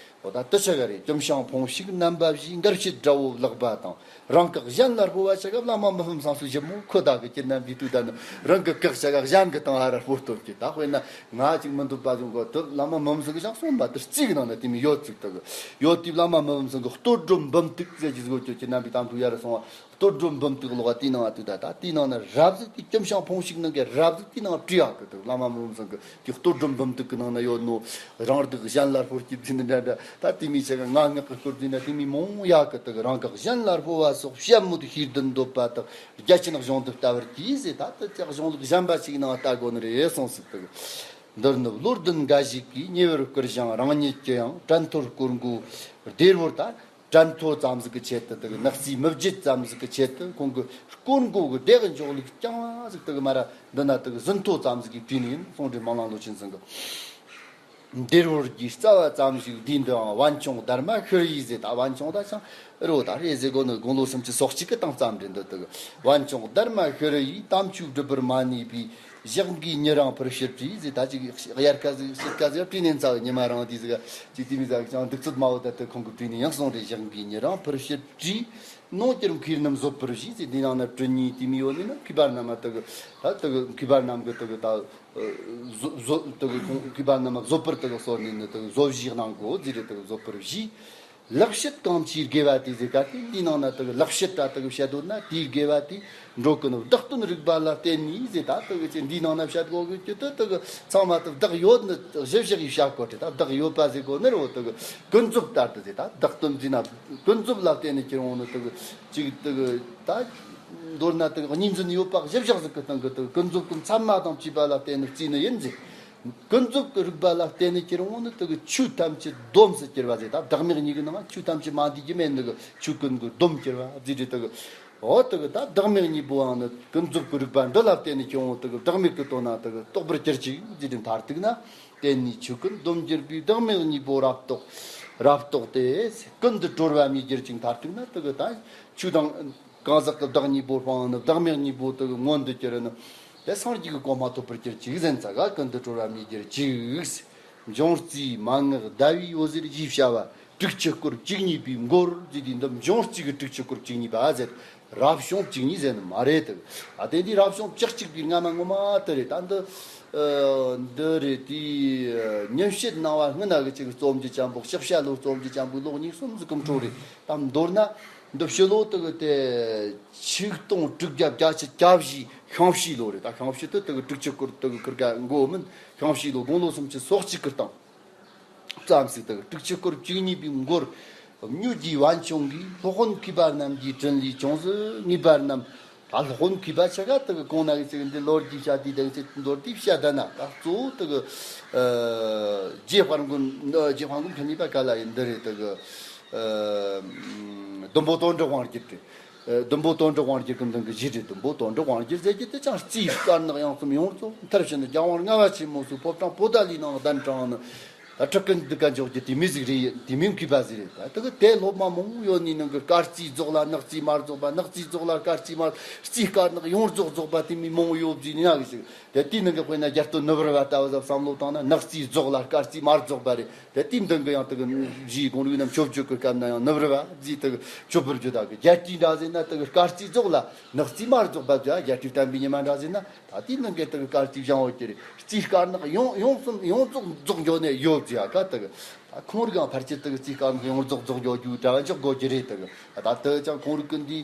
འོ་ད་དུ་ཆ་ག་རེད། གྱིམ་ཤིང་ཕུང་ཤིག་རྣམ་པ་བཞིའི་མགར་བྱེད་དགྲ་བོ་ལག་པ་དང་། རང་བཀག་གཞན་ལ་སྤོ་བ་ཆ་ག་བླ་མ་མི་ཕམ་སང་སུ་ཞིབ་མོ་ཁོ་ད་གི་ཁྱེད་རྣམ་པའི་དུས་ད་ནི་རང་གི་བཀག་ཆ་ག་གཞན་གི་དང་ཧ་ར་སྤོ་སྟོབས་ཀྱི་ད་དཔེར་ན་ང་ཅིག་མི་འདུག་པ་བཟུང་གོ་དུ་བླ་མ་མི་ཕམ་སང་གི་ཞག་གསུངས་པ་དུ་རྩིས་གི་ནང་ན་དེ་མི་ཡོད་ཚིག་དུ་གི་ཡོད་དུས་བླ་མ་མི་ཕམ་སང་གི་གཏོར་སྒྲོམ་འབུམ་ཐུག་ཟེར་གྱི་བཟོ་བཅོས་ཀྱི་རྣམ་པའི་དམ་ཐུག་ཡ་ར་སོང་བ། གཏོར་སྒྲོམ་འབུམ་ཐུག་ལོག་དེའི་ནང་དུ་ད་ད་དེའི་ནང་ན་རབ་ཟིག་དེ་གྱིམ་ཤིང་ཕུང་ཤིག་ནང་གི་རབ་ཟིག་དེའི་ནང་བྲིས་ཡག་གི་དུ་བླ་མ་མི་ཕམ་སང་གི་དེ་གཏོར་སྒྲོམ་འབུམ་ཐུག་གི་ནང་ན་ཡོད་ནོ། རང་སྡུག་གཞན་ལ་སྤོར་གྱི་ཚིག་འདི་འདྲ་འདྲ་ད་དེ་མི་ཆ་ག་ངན་སྔགས་ཀྱི་སྐོར་འདི་ན་དེ་མི་མང་ཡག་གི་དུ་རང་བཀག་གཞན་ལ་སྤོ་བ་སོགས་བཤད་མོ་དུ་ཤེས་ལྡན་འདོད་པ་དག་རྒྱ་ཆེན་གཞུང་དུ་ལྟ་བར་གྱིས་ཟེར། ད་དུ་ཅག་གཞུང་ལུགས་གཞན་པ་ཞིག་ནང་ལྟ་དགོས་ནི་རེད་གསུངས་སུ་དུ། འདིར་ནི་བློ་ལྡན་འགའ་ཞིག་གིས་ཉེ་བར་བཀུར་ཞིང་རང་ཉིད་ཀྱི་ཡང་དྲན་ཐོར་སྐོར་མགོ་སྡེར་བོར་ད། དྲན་ཐོ་ཙམ་ཟིག་གི་ཆེད་དུ་དེ་གི་ནག་རྩིས་མི་བརྗེད་ཙམ་ཟིག་གི་ཆེད་དུ་ཁོང་གི་སྐོར་མགོ་གི་བདེ་གི་འཇོག་ལུགས་རྐྱང་ཟིག་དེ་གི་མ་ར་འདི་ན་དེ་གི་ཟིན་ཐོ་ཙམ་ཟིག་གི་བྲིས་ནི་ཡིན་གསུངས་རེད་མ་ལང་ལོ་ཆེན་ཚང་གི། འདིར་བོར་གྱི་རྩ་བ་ཙམ་ཞིག་འདིའི་འདི་འང་བན་ཆུང་སྡར་མ་ཤི་རི་ཡིས་ཟེར། ད་བན་ཆུང་ད་ཆང་རོ་ད་རེ་ཟེར་གོ་ནི་དགུང་ལོ་སུམ་ཅུ་སོ་གཅིག་གི་སྟེང་ཙམ་རེད། འདི་དེ་གི་བན་ཆུང་སྡར་མ་ཤི་རི་ཡིས་དམ་ཆོས་སྒྲུབ་པར་མ་ནུས་པའི། ཞག་འགའི་ཉི་རང་ཕུར་ཕྱིར་བྲིས་ཟེར། ད་ཅིག་དབྱར་ཁ་ཟིག་ཕྱེད་ཀ་ཟིག་བྲིས་ནས་ཚ་བའི་ཉི་མ་རང་དེ་ཟིག་ཅིག་དེ་མི་ཟིག་ཀྱང་འདུག་ཚོད་མ་བོ་ད་དེ་ཁོང་གིས་བྲིས་ནས་ཡང་གསུངས་རེད། ཞག་འགའི་ཉི་རང་ཕུར་ཕྱིར་བྲིས། ནང་དཀྱིལ་མཁས་རྣམས་བཟོད་པར་བཞེས་ཟེར། འདི་ནང་ན་བྲི་ཉིས་དེ་མི་ཡོད་ནི་ན་མཁས་པ་རྣམས་དེ་གི་ད་དེ་གི་མཁས་པ་རྣམས་གི་དེ་གི་ད་བཟོ་བཟོ་དེ་གི་ཁོང་མཁས་པ་རྣམས་བཟོད་པར་དེ་གི་གསོལ་ནས་ནི་དེ་གི་བཟོད་བཞེས་གནང་དགོས་ཟེར་རེད། དེ་གི་བཟོད་པར་བཞེས། ལེགས་བཤད་གང་ཆེའི་དགེ་བ་དེ་ཟེར་ག་དེ་འདིའི་ནང་ན་དེ་གི་ལེགས་བཤད་ད་དེ་གི་བཤད་དོན་ན་དེའི་དགེ་བ་དེ་འགྲོ་ཀུན་བདག་དོན་རིག་པ་ལ་བརྟེན་ནས་ཟེར། ད་དེ་གི་ཅི་འདིའི་ནང་ན་བཤད་དགོས་གི་ཅི་དེ་དེ་གི་ཚང་མ་དེ་བདག་ཡོད་ནི་གཞི་བཞག་ཡིས་བཤད་དགོས་ཏེ། ད་བདག་ཡོད་པ་ཟེར་གོ་ནི་རེད་བོ། དེ་གི་ཀུན་རྫོབ་ལྟར་དུ་ཟེར། ད་བདག་དོན་འཛིན་ན་ཀུན་རྫོབ་ལ་བརྟེན་ནས་ཁྱེར་འོང་ནི་དེ་གི་ཅིག་དེ་གི་ད་མདོར་ན་དེ་གི་གཉིས་འཛིན་ཡོད་པ་གཞི་བཞག་ཟིག་གི་སྟེང་གི་དེ་གི་ཀུན་རྫོབ་ཀུན་ཚད་མ་དང་བཅས་པ་ལ་བརྟེན་ནས་བརྩིས་ནི་ཡིན་ཟེར། ཀུན་རྫོབ་ཀྱི་རིགས་པ་ལ་བརྟེན་ནས་ཁྱེར་འོང་ནི་དེ་གི་ཆོས་ཐམས་ཅད་སྡོམ་སུ་གྱུར་པ་ཟེར། ད་བདག་མེད་གཉིས་ཀྱི་ནང་ཆོས་ཐམས་ཅད་མ་འདུས་ཀྱི་མེད་ནི་གི་ཆོས་ཀུན་གྱི་སྡོམ་གྱུར་པ་ཟེར་ཏེ། དེ་གི་འོ་དེ་གི་ད་བདག་མེད་གཉིས་པོའང་ནི་ཀུན་རྫོབ་ཀྱི་རིགས་པ་འདི་ལ་བརྟེན་ནས་ཁྱེར་འོང་དེ་གི་བདག་མེད་ཀྱི་དོན་ན་དེ་གི་རྟོགས་པར་གྱུར་ཅིག་ཟེར་ཏེ། མཐར་གཏུགས་ན། བརྟེན་ནས་ཆོས་ཀུན་སྡོམ་གྱུར་པའི་བདག་མེད་གཉིས་པོ་རབ་རྟོག་རབ་རྟོག་སྟེ་ཀུན་ཏུ་གྲོལ་བ་སྨྲས་གྱུར་ཅིག། མཐར་གཏུགས་ན་དེ་གི་ད་ཆོས་དང་གང་ཟག་གི་བདག་གཉིས་པོ་སྤངས་ནི་བདག་མེད་གཉིས་པོ་དེ་གི་མངོན་དུ་གྱུར་ནི། དེ་སངས་རྒྱས་ཀྱི་གོ་འཕང་ཐོབ་པར་གྱུར་ཅིག་ཟེར་ཚ་ག་ཀུན་ཏུ་གྲོལ་བ་སྨྲས་གྱུར་ཅིག། འབྱུང་རྩིས་མན་ངག་ཟླ་བའི་འོད་ཟེར་ཞེས་བྱ་བ། དྲུག་ཅུ་སྐོར་བཅུ་གཉིས་པའི་མགོར་ཟེར་དུས། འདི་འབྱུང་རྩིས་ཀྱི་དྲུག་ཅུ་སྐོར་བཅུ་གཉིས་པ་ཟེར། རབ་བྱུང་བཅུ་གཉིས་ཟེར་ནི་མ་རེད་དེ། ཨ་དེ་འདི་རབ་བྱུང་བཅུ་གཅིག་པའི་སྔ་མ་ངོ་མ་དེ་རེད། ད་འདི་ཨ་འདི་རེད། དེའི་ཉིན་བྱེད་གནང་བ་སྔོན་ན་གི་ཅིག་རྩོམ་གྱི་ཅན་པོ། ཤཱཀྱ་བློ་རྩོམ་གྱི་ཅན་པོའི་ལོ་གཉིས་གསུམ་ཟིག་གི་འཕྲོ་རེད། ད་མདོར་ན་འདི་ཕྱི་ལོ་དེ་གི་དེ་ཆིག་སྟོང་དྲུག་བརྒྱ་བརྒྱད་ཅུ་གྱ་བཞི་ཤིང་བྱི་ལོ་རེད། ད་ཤིང་བྱི་དེ་དེ་གི་དྲུག་ཅུ་སྐོར་དེ་གི་ཁུར་ག་མགོ་མིན། ཤིང་བྱི་ལོ་དགུང་ལོ་སུམ་ཅུ་སོ་གཅིག་གི་སྟེང་ཙམ་ཟིག་དེ་གི་དྲུག་ཅུ་སྐོར་བཅུ་གཉིས་པའི་མགོར། སྨྱོ་རྒྱུའི་པན་ཆུང་གིས་སློབ་དཔོན་མཁས་པ་རྣམས་ཀྱི་དྲིན་ལས་ཅུང་ཟད་ངེས་པ་རྣམས། ད་སློབ་དཔོན་མཁས་པ་ཆ་ག་དེ་གི་གོང་ན་གི་ཅིག་འདི་ལོ་རྒྱུས་བཤད་དུས་དེ་གི་ཅིག་མདོར་བསྡུས་བཤད་ད་ན། ད་གཙོ་བོ་དེ་གི་ཨ་རྗེ་དཔལ་མགོན། ཨ་རྗེ་དཔལ་མགོན་ཕན་ནུས་པ་ག་ལ་ཡིན། འདི་རེད། དེ་གི་ཨ་ཟླུམ་པོ་དོན་གྲུབ་དབང་རྒྱལ་དེ། ཨ་ཟླུམ་པོ་དོན་གྲུབ་དབང་རྒྱལ་གི་མདུན་གི་གཞི་རེད། ཟླུམ་པོ་དོན་གྲུབ་དབང་རྒྱལ་ཟེར་རྒྱུ་དེ་ཅང་རྩིས་དཀར་ནག་དབྱངས་གསུམ་ཡོངས་རྫོགས། མཐར་ཕྱིན་ནི་རྒྱལ་དབང་ལྔ་པ་ཆེན་མོ་སོགས་ཕོ་བྲང་པོ་ཏཱ་ལའི་ནང་གདན་དྲངས་ནི། ཨ་ཁྲི་ཀུན་འདུས་ཀ་འཇོག་རྒྱུ་དེ་མོ་ཟིག་རེད། དེ་མོ་མཁས་པ་ཟིག་རེད། ད་དེ་གི་དེ་སློབ་མ་མང་པོ་ཡོད་ནི་ནང་གི་སྐར་རྩིས་རྫོགས་ལ་ནག་རྩིས་མ་རྫོགས་པ། ནག་རྩིས་རྫོགས་ལ་སྐར་རྩིས་མ། རྩིས་དཀར་ནག་ཡོངས་རྫོགས་རྫོགས་པ་དེ་མོ་མང་པོ་ཡོད་ཟིག་ནི་ན་གི་ཞིག། དེ་དེའི་ནང་གི་དཔེར་ན་རྒྱལ་སྟོན་ནུབ་རི་བ་ལྟ་བུ་ཟིག་བསམ་བློ་བཏང་ན། ནག་རྩིས་རྫོགས་ལ་སྐར་རྩིས་མ་རྫོགས་པ་རེད། དེ་དེའི་མདུན་གི་ཡང་དེ་གི་གཞིའི་གོང་རིག་རྣམས་མཆོད་བརྗོད་ཀྱི་སྐབས་ན་ཡང་ནུབ་རི་བ་ཟེར་དེ་གི་མཆོད་པར་བརྗོད། ད་གི་རྒྱལ་སྲས་འདྲ་ཟེར་ན་དེ་གི་སྐར་རྩིས་རྫོགས་ལ་ནག་རྩིས་མ་རྫོགས་པ་ཟེར། རྒྱལ་སྲས་བསྟན་པའི་ཉི་མ་འདྲ་ཟེར་ན། ད་དེའི་ནང་གི་དེ་གི་སྐར་རྩིས་བཞེངས་ཡོད་ཀྱི་རེད། རྩིས་དཀར་ནག་ཡོངས་ཡོངས་སུ་ཡོངས་རྫོགས་རྫོགས་འགྱོ་ནས་ཡོད་ཟེར་ཡ་ག་དེ་གི། ད་ཁོང་རིག་ཡང་ཕལ་ཆེར་དེ་གི་རྩིས་དཀར་ནག་ཡོངས་རྫོགས་རྫོགས་འགྱོ་རྒྱུ་གྲ་འཇོག་དགོས་ཀྱི་རེད། དེ་གི་ད་དེ་ཀྱང་ཁོང་རིག་གི་འདི་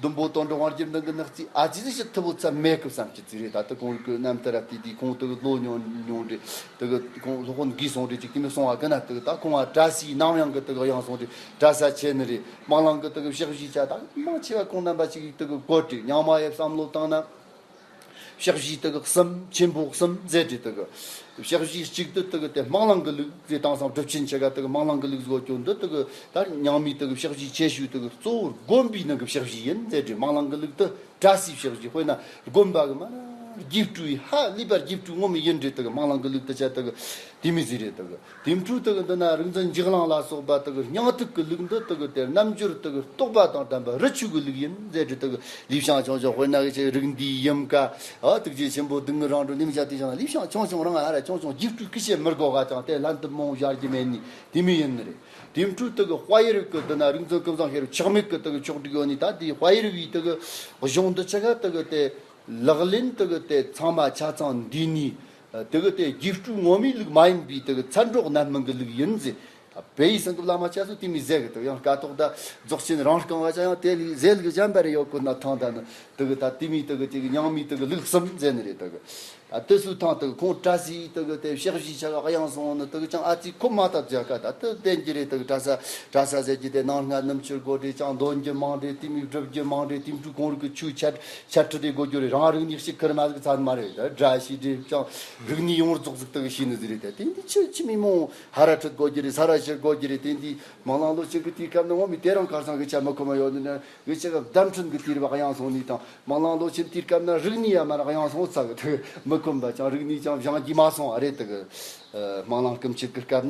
ཟླུམ་པོ་དོན་གྲུབ་དབང་རྒྱལ་ནང་གི་ནག་རྩིས་ཨ་ཙི་ཟིག་ཞིག་ཐུབ་པོ་ཚད་མེད་གི་བསམ་གྱི་ཟིག་རེད། ད་དེ་ཁོང་རིག་གི་རྣམ་ཐར་ར་དེ་དེ་ཁོང་དེ་གི་ལོ་ཉུང་ཉུང་རེད། དེ་གི་ཁོང་སློབ་དཔོན་གིས་གསུངས་རེད། ཅིག་དེ་མོ་གསུང་བ་གི་ན། དེ་གི་ད་ཁོང་བ་བཀྲ་ཤིས་ནམ་ཡང་གི་དེ་གི་དབྱངས་གསུངས་རེད། གྲྭ་ས་ཆེ་ནི་རེད། སྨོན་ལམ་གི་དེ་གི་ཕྱག་བཞེས་ཆ་ད་མང་ཆེ་བ་ཁོང་རྣམ་པ་ཅིག་གིས་དེ་གི་གོ་དྲི་རྙིང་མ་ཡི་བསམ་བློ་བཏང་ན། ཕྱག་བཞེས་དེ་གི་གསུམ་ཆེན་པོ་གསུམ་ཟེར་དེ་དེ་གི། ཕྱག་བཞེས་གཅིག་དེ་དེ་གི་དེ་སྨོན་ལམ་གི་ལུགས་ཟེར། དེང་སང་སྒྲུབ་ཆེན་ཆ་ག་དེ་གི་སྨོན་ལམ་གི་ལུགས་ཟེར་གོ་རྒྱུ་འདི་དེ་གི་ད་རྙིང་མའི་དེ་གི་ཕྱག་བཞེས་ཆེ་ཤོས་དེ་གི་གཙོ་བོར་སྒོམ་པའི་ནང་གི་ཕྱག་བཞེས་ཡིན་ཟེར་དེ། སྨོན་ལམ་གི་ལུགས་དེ་གྲྭ་སའི་ཕྱག་བཞེས། དཔེར་ན་སྒོམ་པ་གི་མ་རྒྱས་སྤྲོས་ཧ་ལས་པ་རྒྱས་སྤྲོས་ངོ་མ་ཡིན་རེད། དེ་གི་སྨོན་ལམ་གི་ལུགས་དེ་ཆ་དེ་གི་དེ་མོ་ཟིག་རེད། དེ་གི་དེ་འཕྲོ་དེ་གི་འདི་ན་རིག་འཛིན་འཇིགས་གླིང་ལ་སོགས་པ་དེ་གི་སྙིང་ཐིག་གི་ལུགས་འདི་དེ་གི་དེ་རྣལ་འབྱོར་དེ་གི་རྟོགས་པ་དང་ལྡན་པ་རི་ཆོས་ཀྱི་ལུགས་ཡིན་ཟེར་རྒྱུ། དེ་གི་ལེའུ་བྱང་ཆུང་ཆུང་དཔེར་ན་གི་ཅིག་རིགས་འདུས་ཡུམ་ཀ། ཨ་ཐུགས་རྗེ་ཆེན་པོ་སྡུག་བསྔལ་རང་གྲོལ་ནུས་བྱ་དེ་བྱང་ལེའུ་བྱང་ཆུང་ཆུང་རང་ཨ་ར་ཆུང་ཆུང་རྒྱས་སྤྲོས་སྐུ་ཞབས་མི་དགོས་ག་ཅང་དེ་ལན་དུ་མང་བཞག་རྒྱུ་མེད་ནི་དེ་མོ་ཡིན་ནི་རེད། དེ་འཕྲོ་དེ་གི་དཔལ་ཡུལ་གི་འདི་ན་རིག་འཛིན་ཀུན་བཟང་ཤེས་རབ་ཆགས་མེད་གི་དེ་གི་ཕྱོགས་སྒྲིག་ཡོད་ནི། ད་དེ་དཔལ་ཡུལ་བའི་དེ་གི་གཞུང་འདི་ཆ་ག་དེ་གི་དེ་ལག་ལེན་དེ་གི་དེ་ཚང་མ་ཆ་ཚང་འདུས་ནི། དེ་གི་དེ་རྒྱས་སྤྲོས་ངོ་མའི་ལུགས་མ་ཡིན་པའི་དེ་གི་མཚན་སྒྲོག་རྣམ་སྨིན་གི་ལུགས་ཡིན་ཟེར། བོད་ཡིག་གསང་སྐབས་བླ་མ་ཆ་སོགས་དེ་མོ་ཟེར་གི་འདུག། ཡང་སྐབས་ཐོག་ད་རྫོགས་ཆེན་རང་རྐང་བ་ཆ་ཡང་དེ་ལས་ཟེར་གི་གཞན་པ་རེ་ཡོད་གོ་ན། ཐང་ད་ནི་དེ་གི་ད་དེ་མོ་དེ་གི་དེ་གི་རྙིང་མའི་དེ་གི་ལུགས་གསུམ་ཟེར་ནི་རེད། དེ་གི་ཨ་དེ་ཚོའི་ཐང་དེ་གི་ཁོང་གྲྭ་སའི་དེ་གི་དེ་ཕྱག་བཞེས་ཆ་ག་དབྱངས་སོང་ནི་དེ་གི་ཅང་ཨ་ཙི་ཁོ་མ་ཐག་ཟེར་ག་ད་དེ་བསྟན་གྱི་རེད། དེ་གི་གྲྭ་ས་གྲྭ་ས་ཟེར་གྱི་དེ་ནང་སྔ་སྣུམ་ཆུར་དགོས་རེད། ཅང་འདོན་རྒྱུ་མང་རེད། དེ་མོ་སྒྲུབ་རྒྱུ་མང་རེད། དེ་འཕྲོ་ཁོང་རིག་གི་ཆོས་ཆ་ཆ་ཁྲི་དེ་དགོས་རྒྱུ་རེད། རང་རིག་གནས་གཅིག་ཁུར་མ་ཟིག་ཚར་མ་རེད། སྒྲ་ཞིག་རེད། ཅང་རིག་གནས་ཡོངས་རྫོགས་ཟིག་དེ་གི་ཤེས་ནི་ཟིག་རེད། དེ་དེ་འདི་ཆོས་ཆི་མི་མོ་ཧ་ར་ཁྲིད་དགོས་རྒྱུ་རེད། ས་ར་ཤེར་དགོས་རྒྱུ་རེད། དེ་འདི་སྨོན་ལམ་ལོ་ཆེན་གི་དུས་སྐབས་ན་ངོ་མི་དེ་རང་ཁར་སང་གི་ཆ་མི་ཁོམ་ཡོད་ནི་ན། གི་ཆ་ག་བརྡ་འཕྲིན་གི་དུས་རབས་དབྱངས་སོང་ནི་དང་། སྨོན་ལམ་ལོ་ཆེན་དུས་སྐབས་ན་རིག་གནས་ཡ་མ་ར་དབྱངས་སོང་ཚ་གི་དེ་མི་ཁོམ་པ། ཅང་རིག་གནས་ཅང་བཞེངས་རྒྱུ་མ་སོང་བ་རེད། དེ་གི་ཨ་སྨོན་ལམ་སྐུ་མཆེད་གི་སྐབས་ན།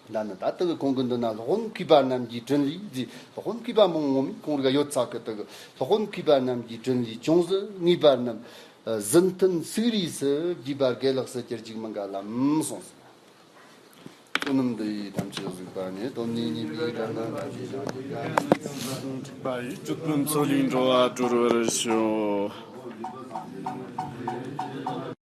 ད་ནི་ད་དེ་གི་ཁོང་གི་འདི་ན་སློབ་དཔོན་མཁས་པ་རྣམས་ཀྱི་དྲིན་ལས་ཟེར། སློབ་དཔོན་མཁས་པ་མང་ངོ་མི་ཁོང་རིག་ཡོད་ཚ་གི། དེ་གི་སློབ་དཔོན་མཁས་པ་རྣམས་ཀྱི་དྲིན་ལས་ཅུང་ཟད་ངེས་པ་རྣམས། ཨ་གཟི་མཐིལ་སིག་རིས་སུ་རྒྱས་པ་དགེ་ལེགས་སུ་གྱུར་ཅིག་མིན་ག་ལམ་གསུངས་སོ། དོན་རྣམས་འདི་ཡིས་ཐམས་ཅད་གཟིགས་པ་ཉིད། དོན་གཉིས་གཉིས་པའི་དགྲ་རྣམས་ཐམས་ཅད་ཀྱང་། པ་ཡི་སྤྱོད་པའི་མཚོ་ལས་འགྲོ་བ་སྒྲོལ་བར་ཤོག།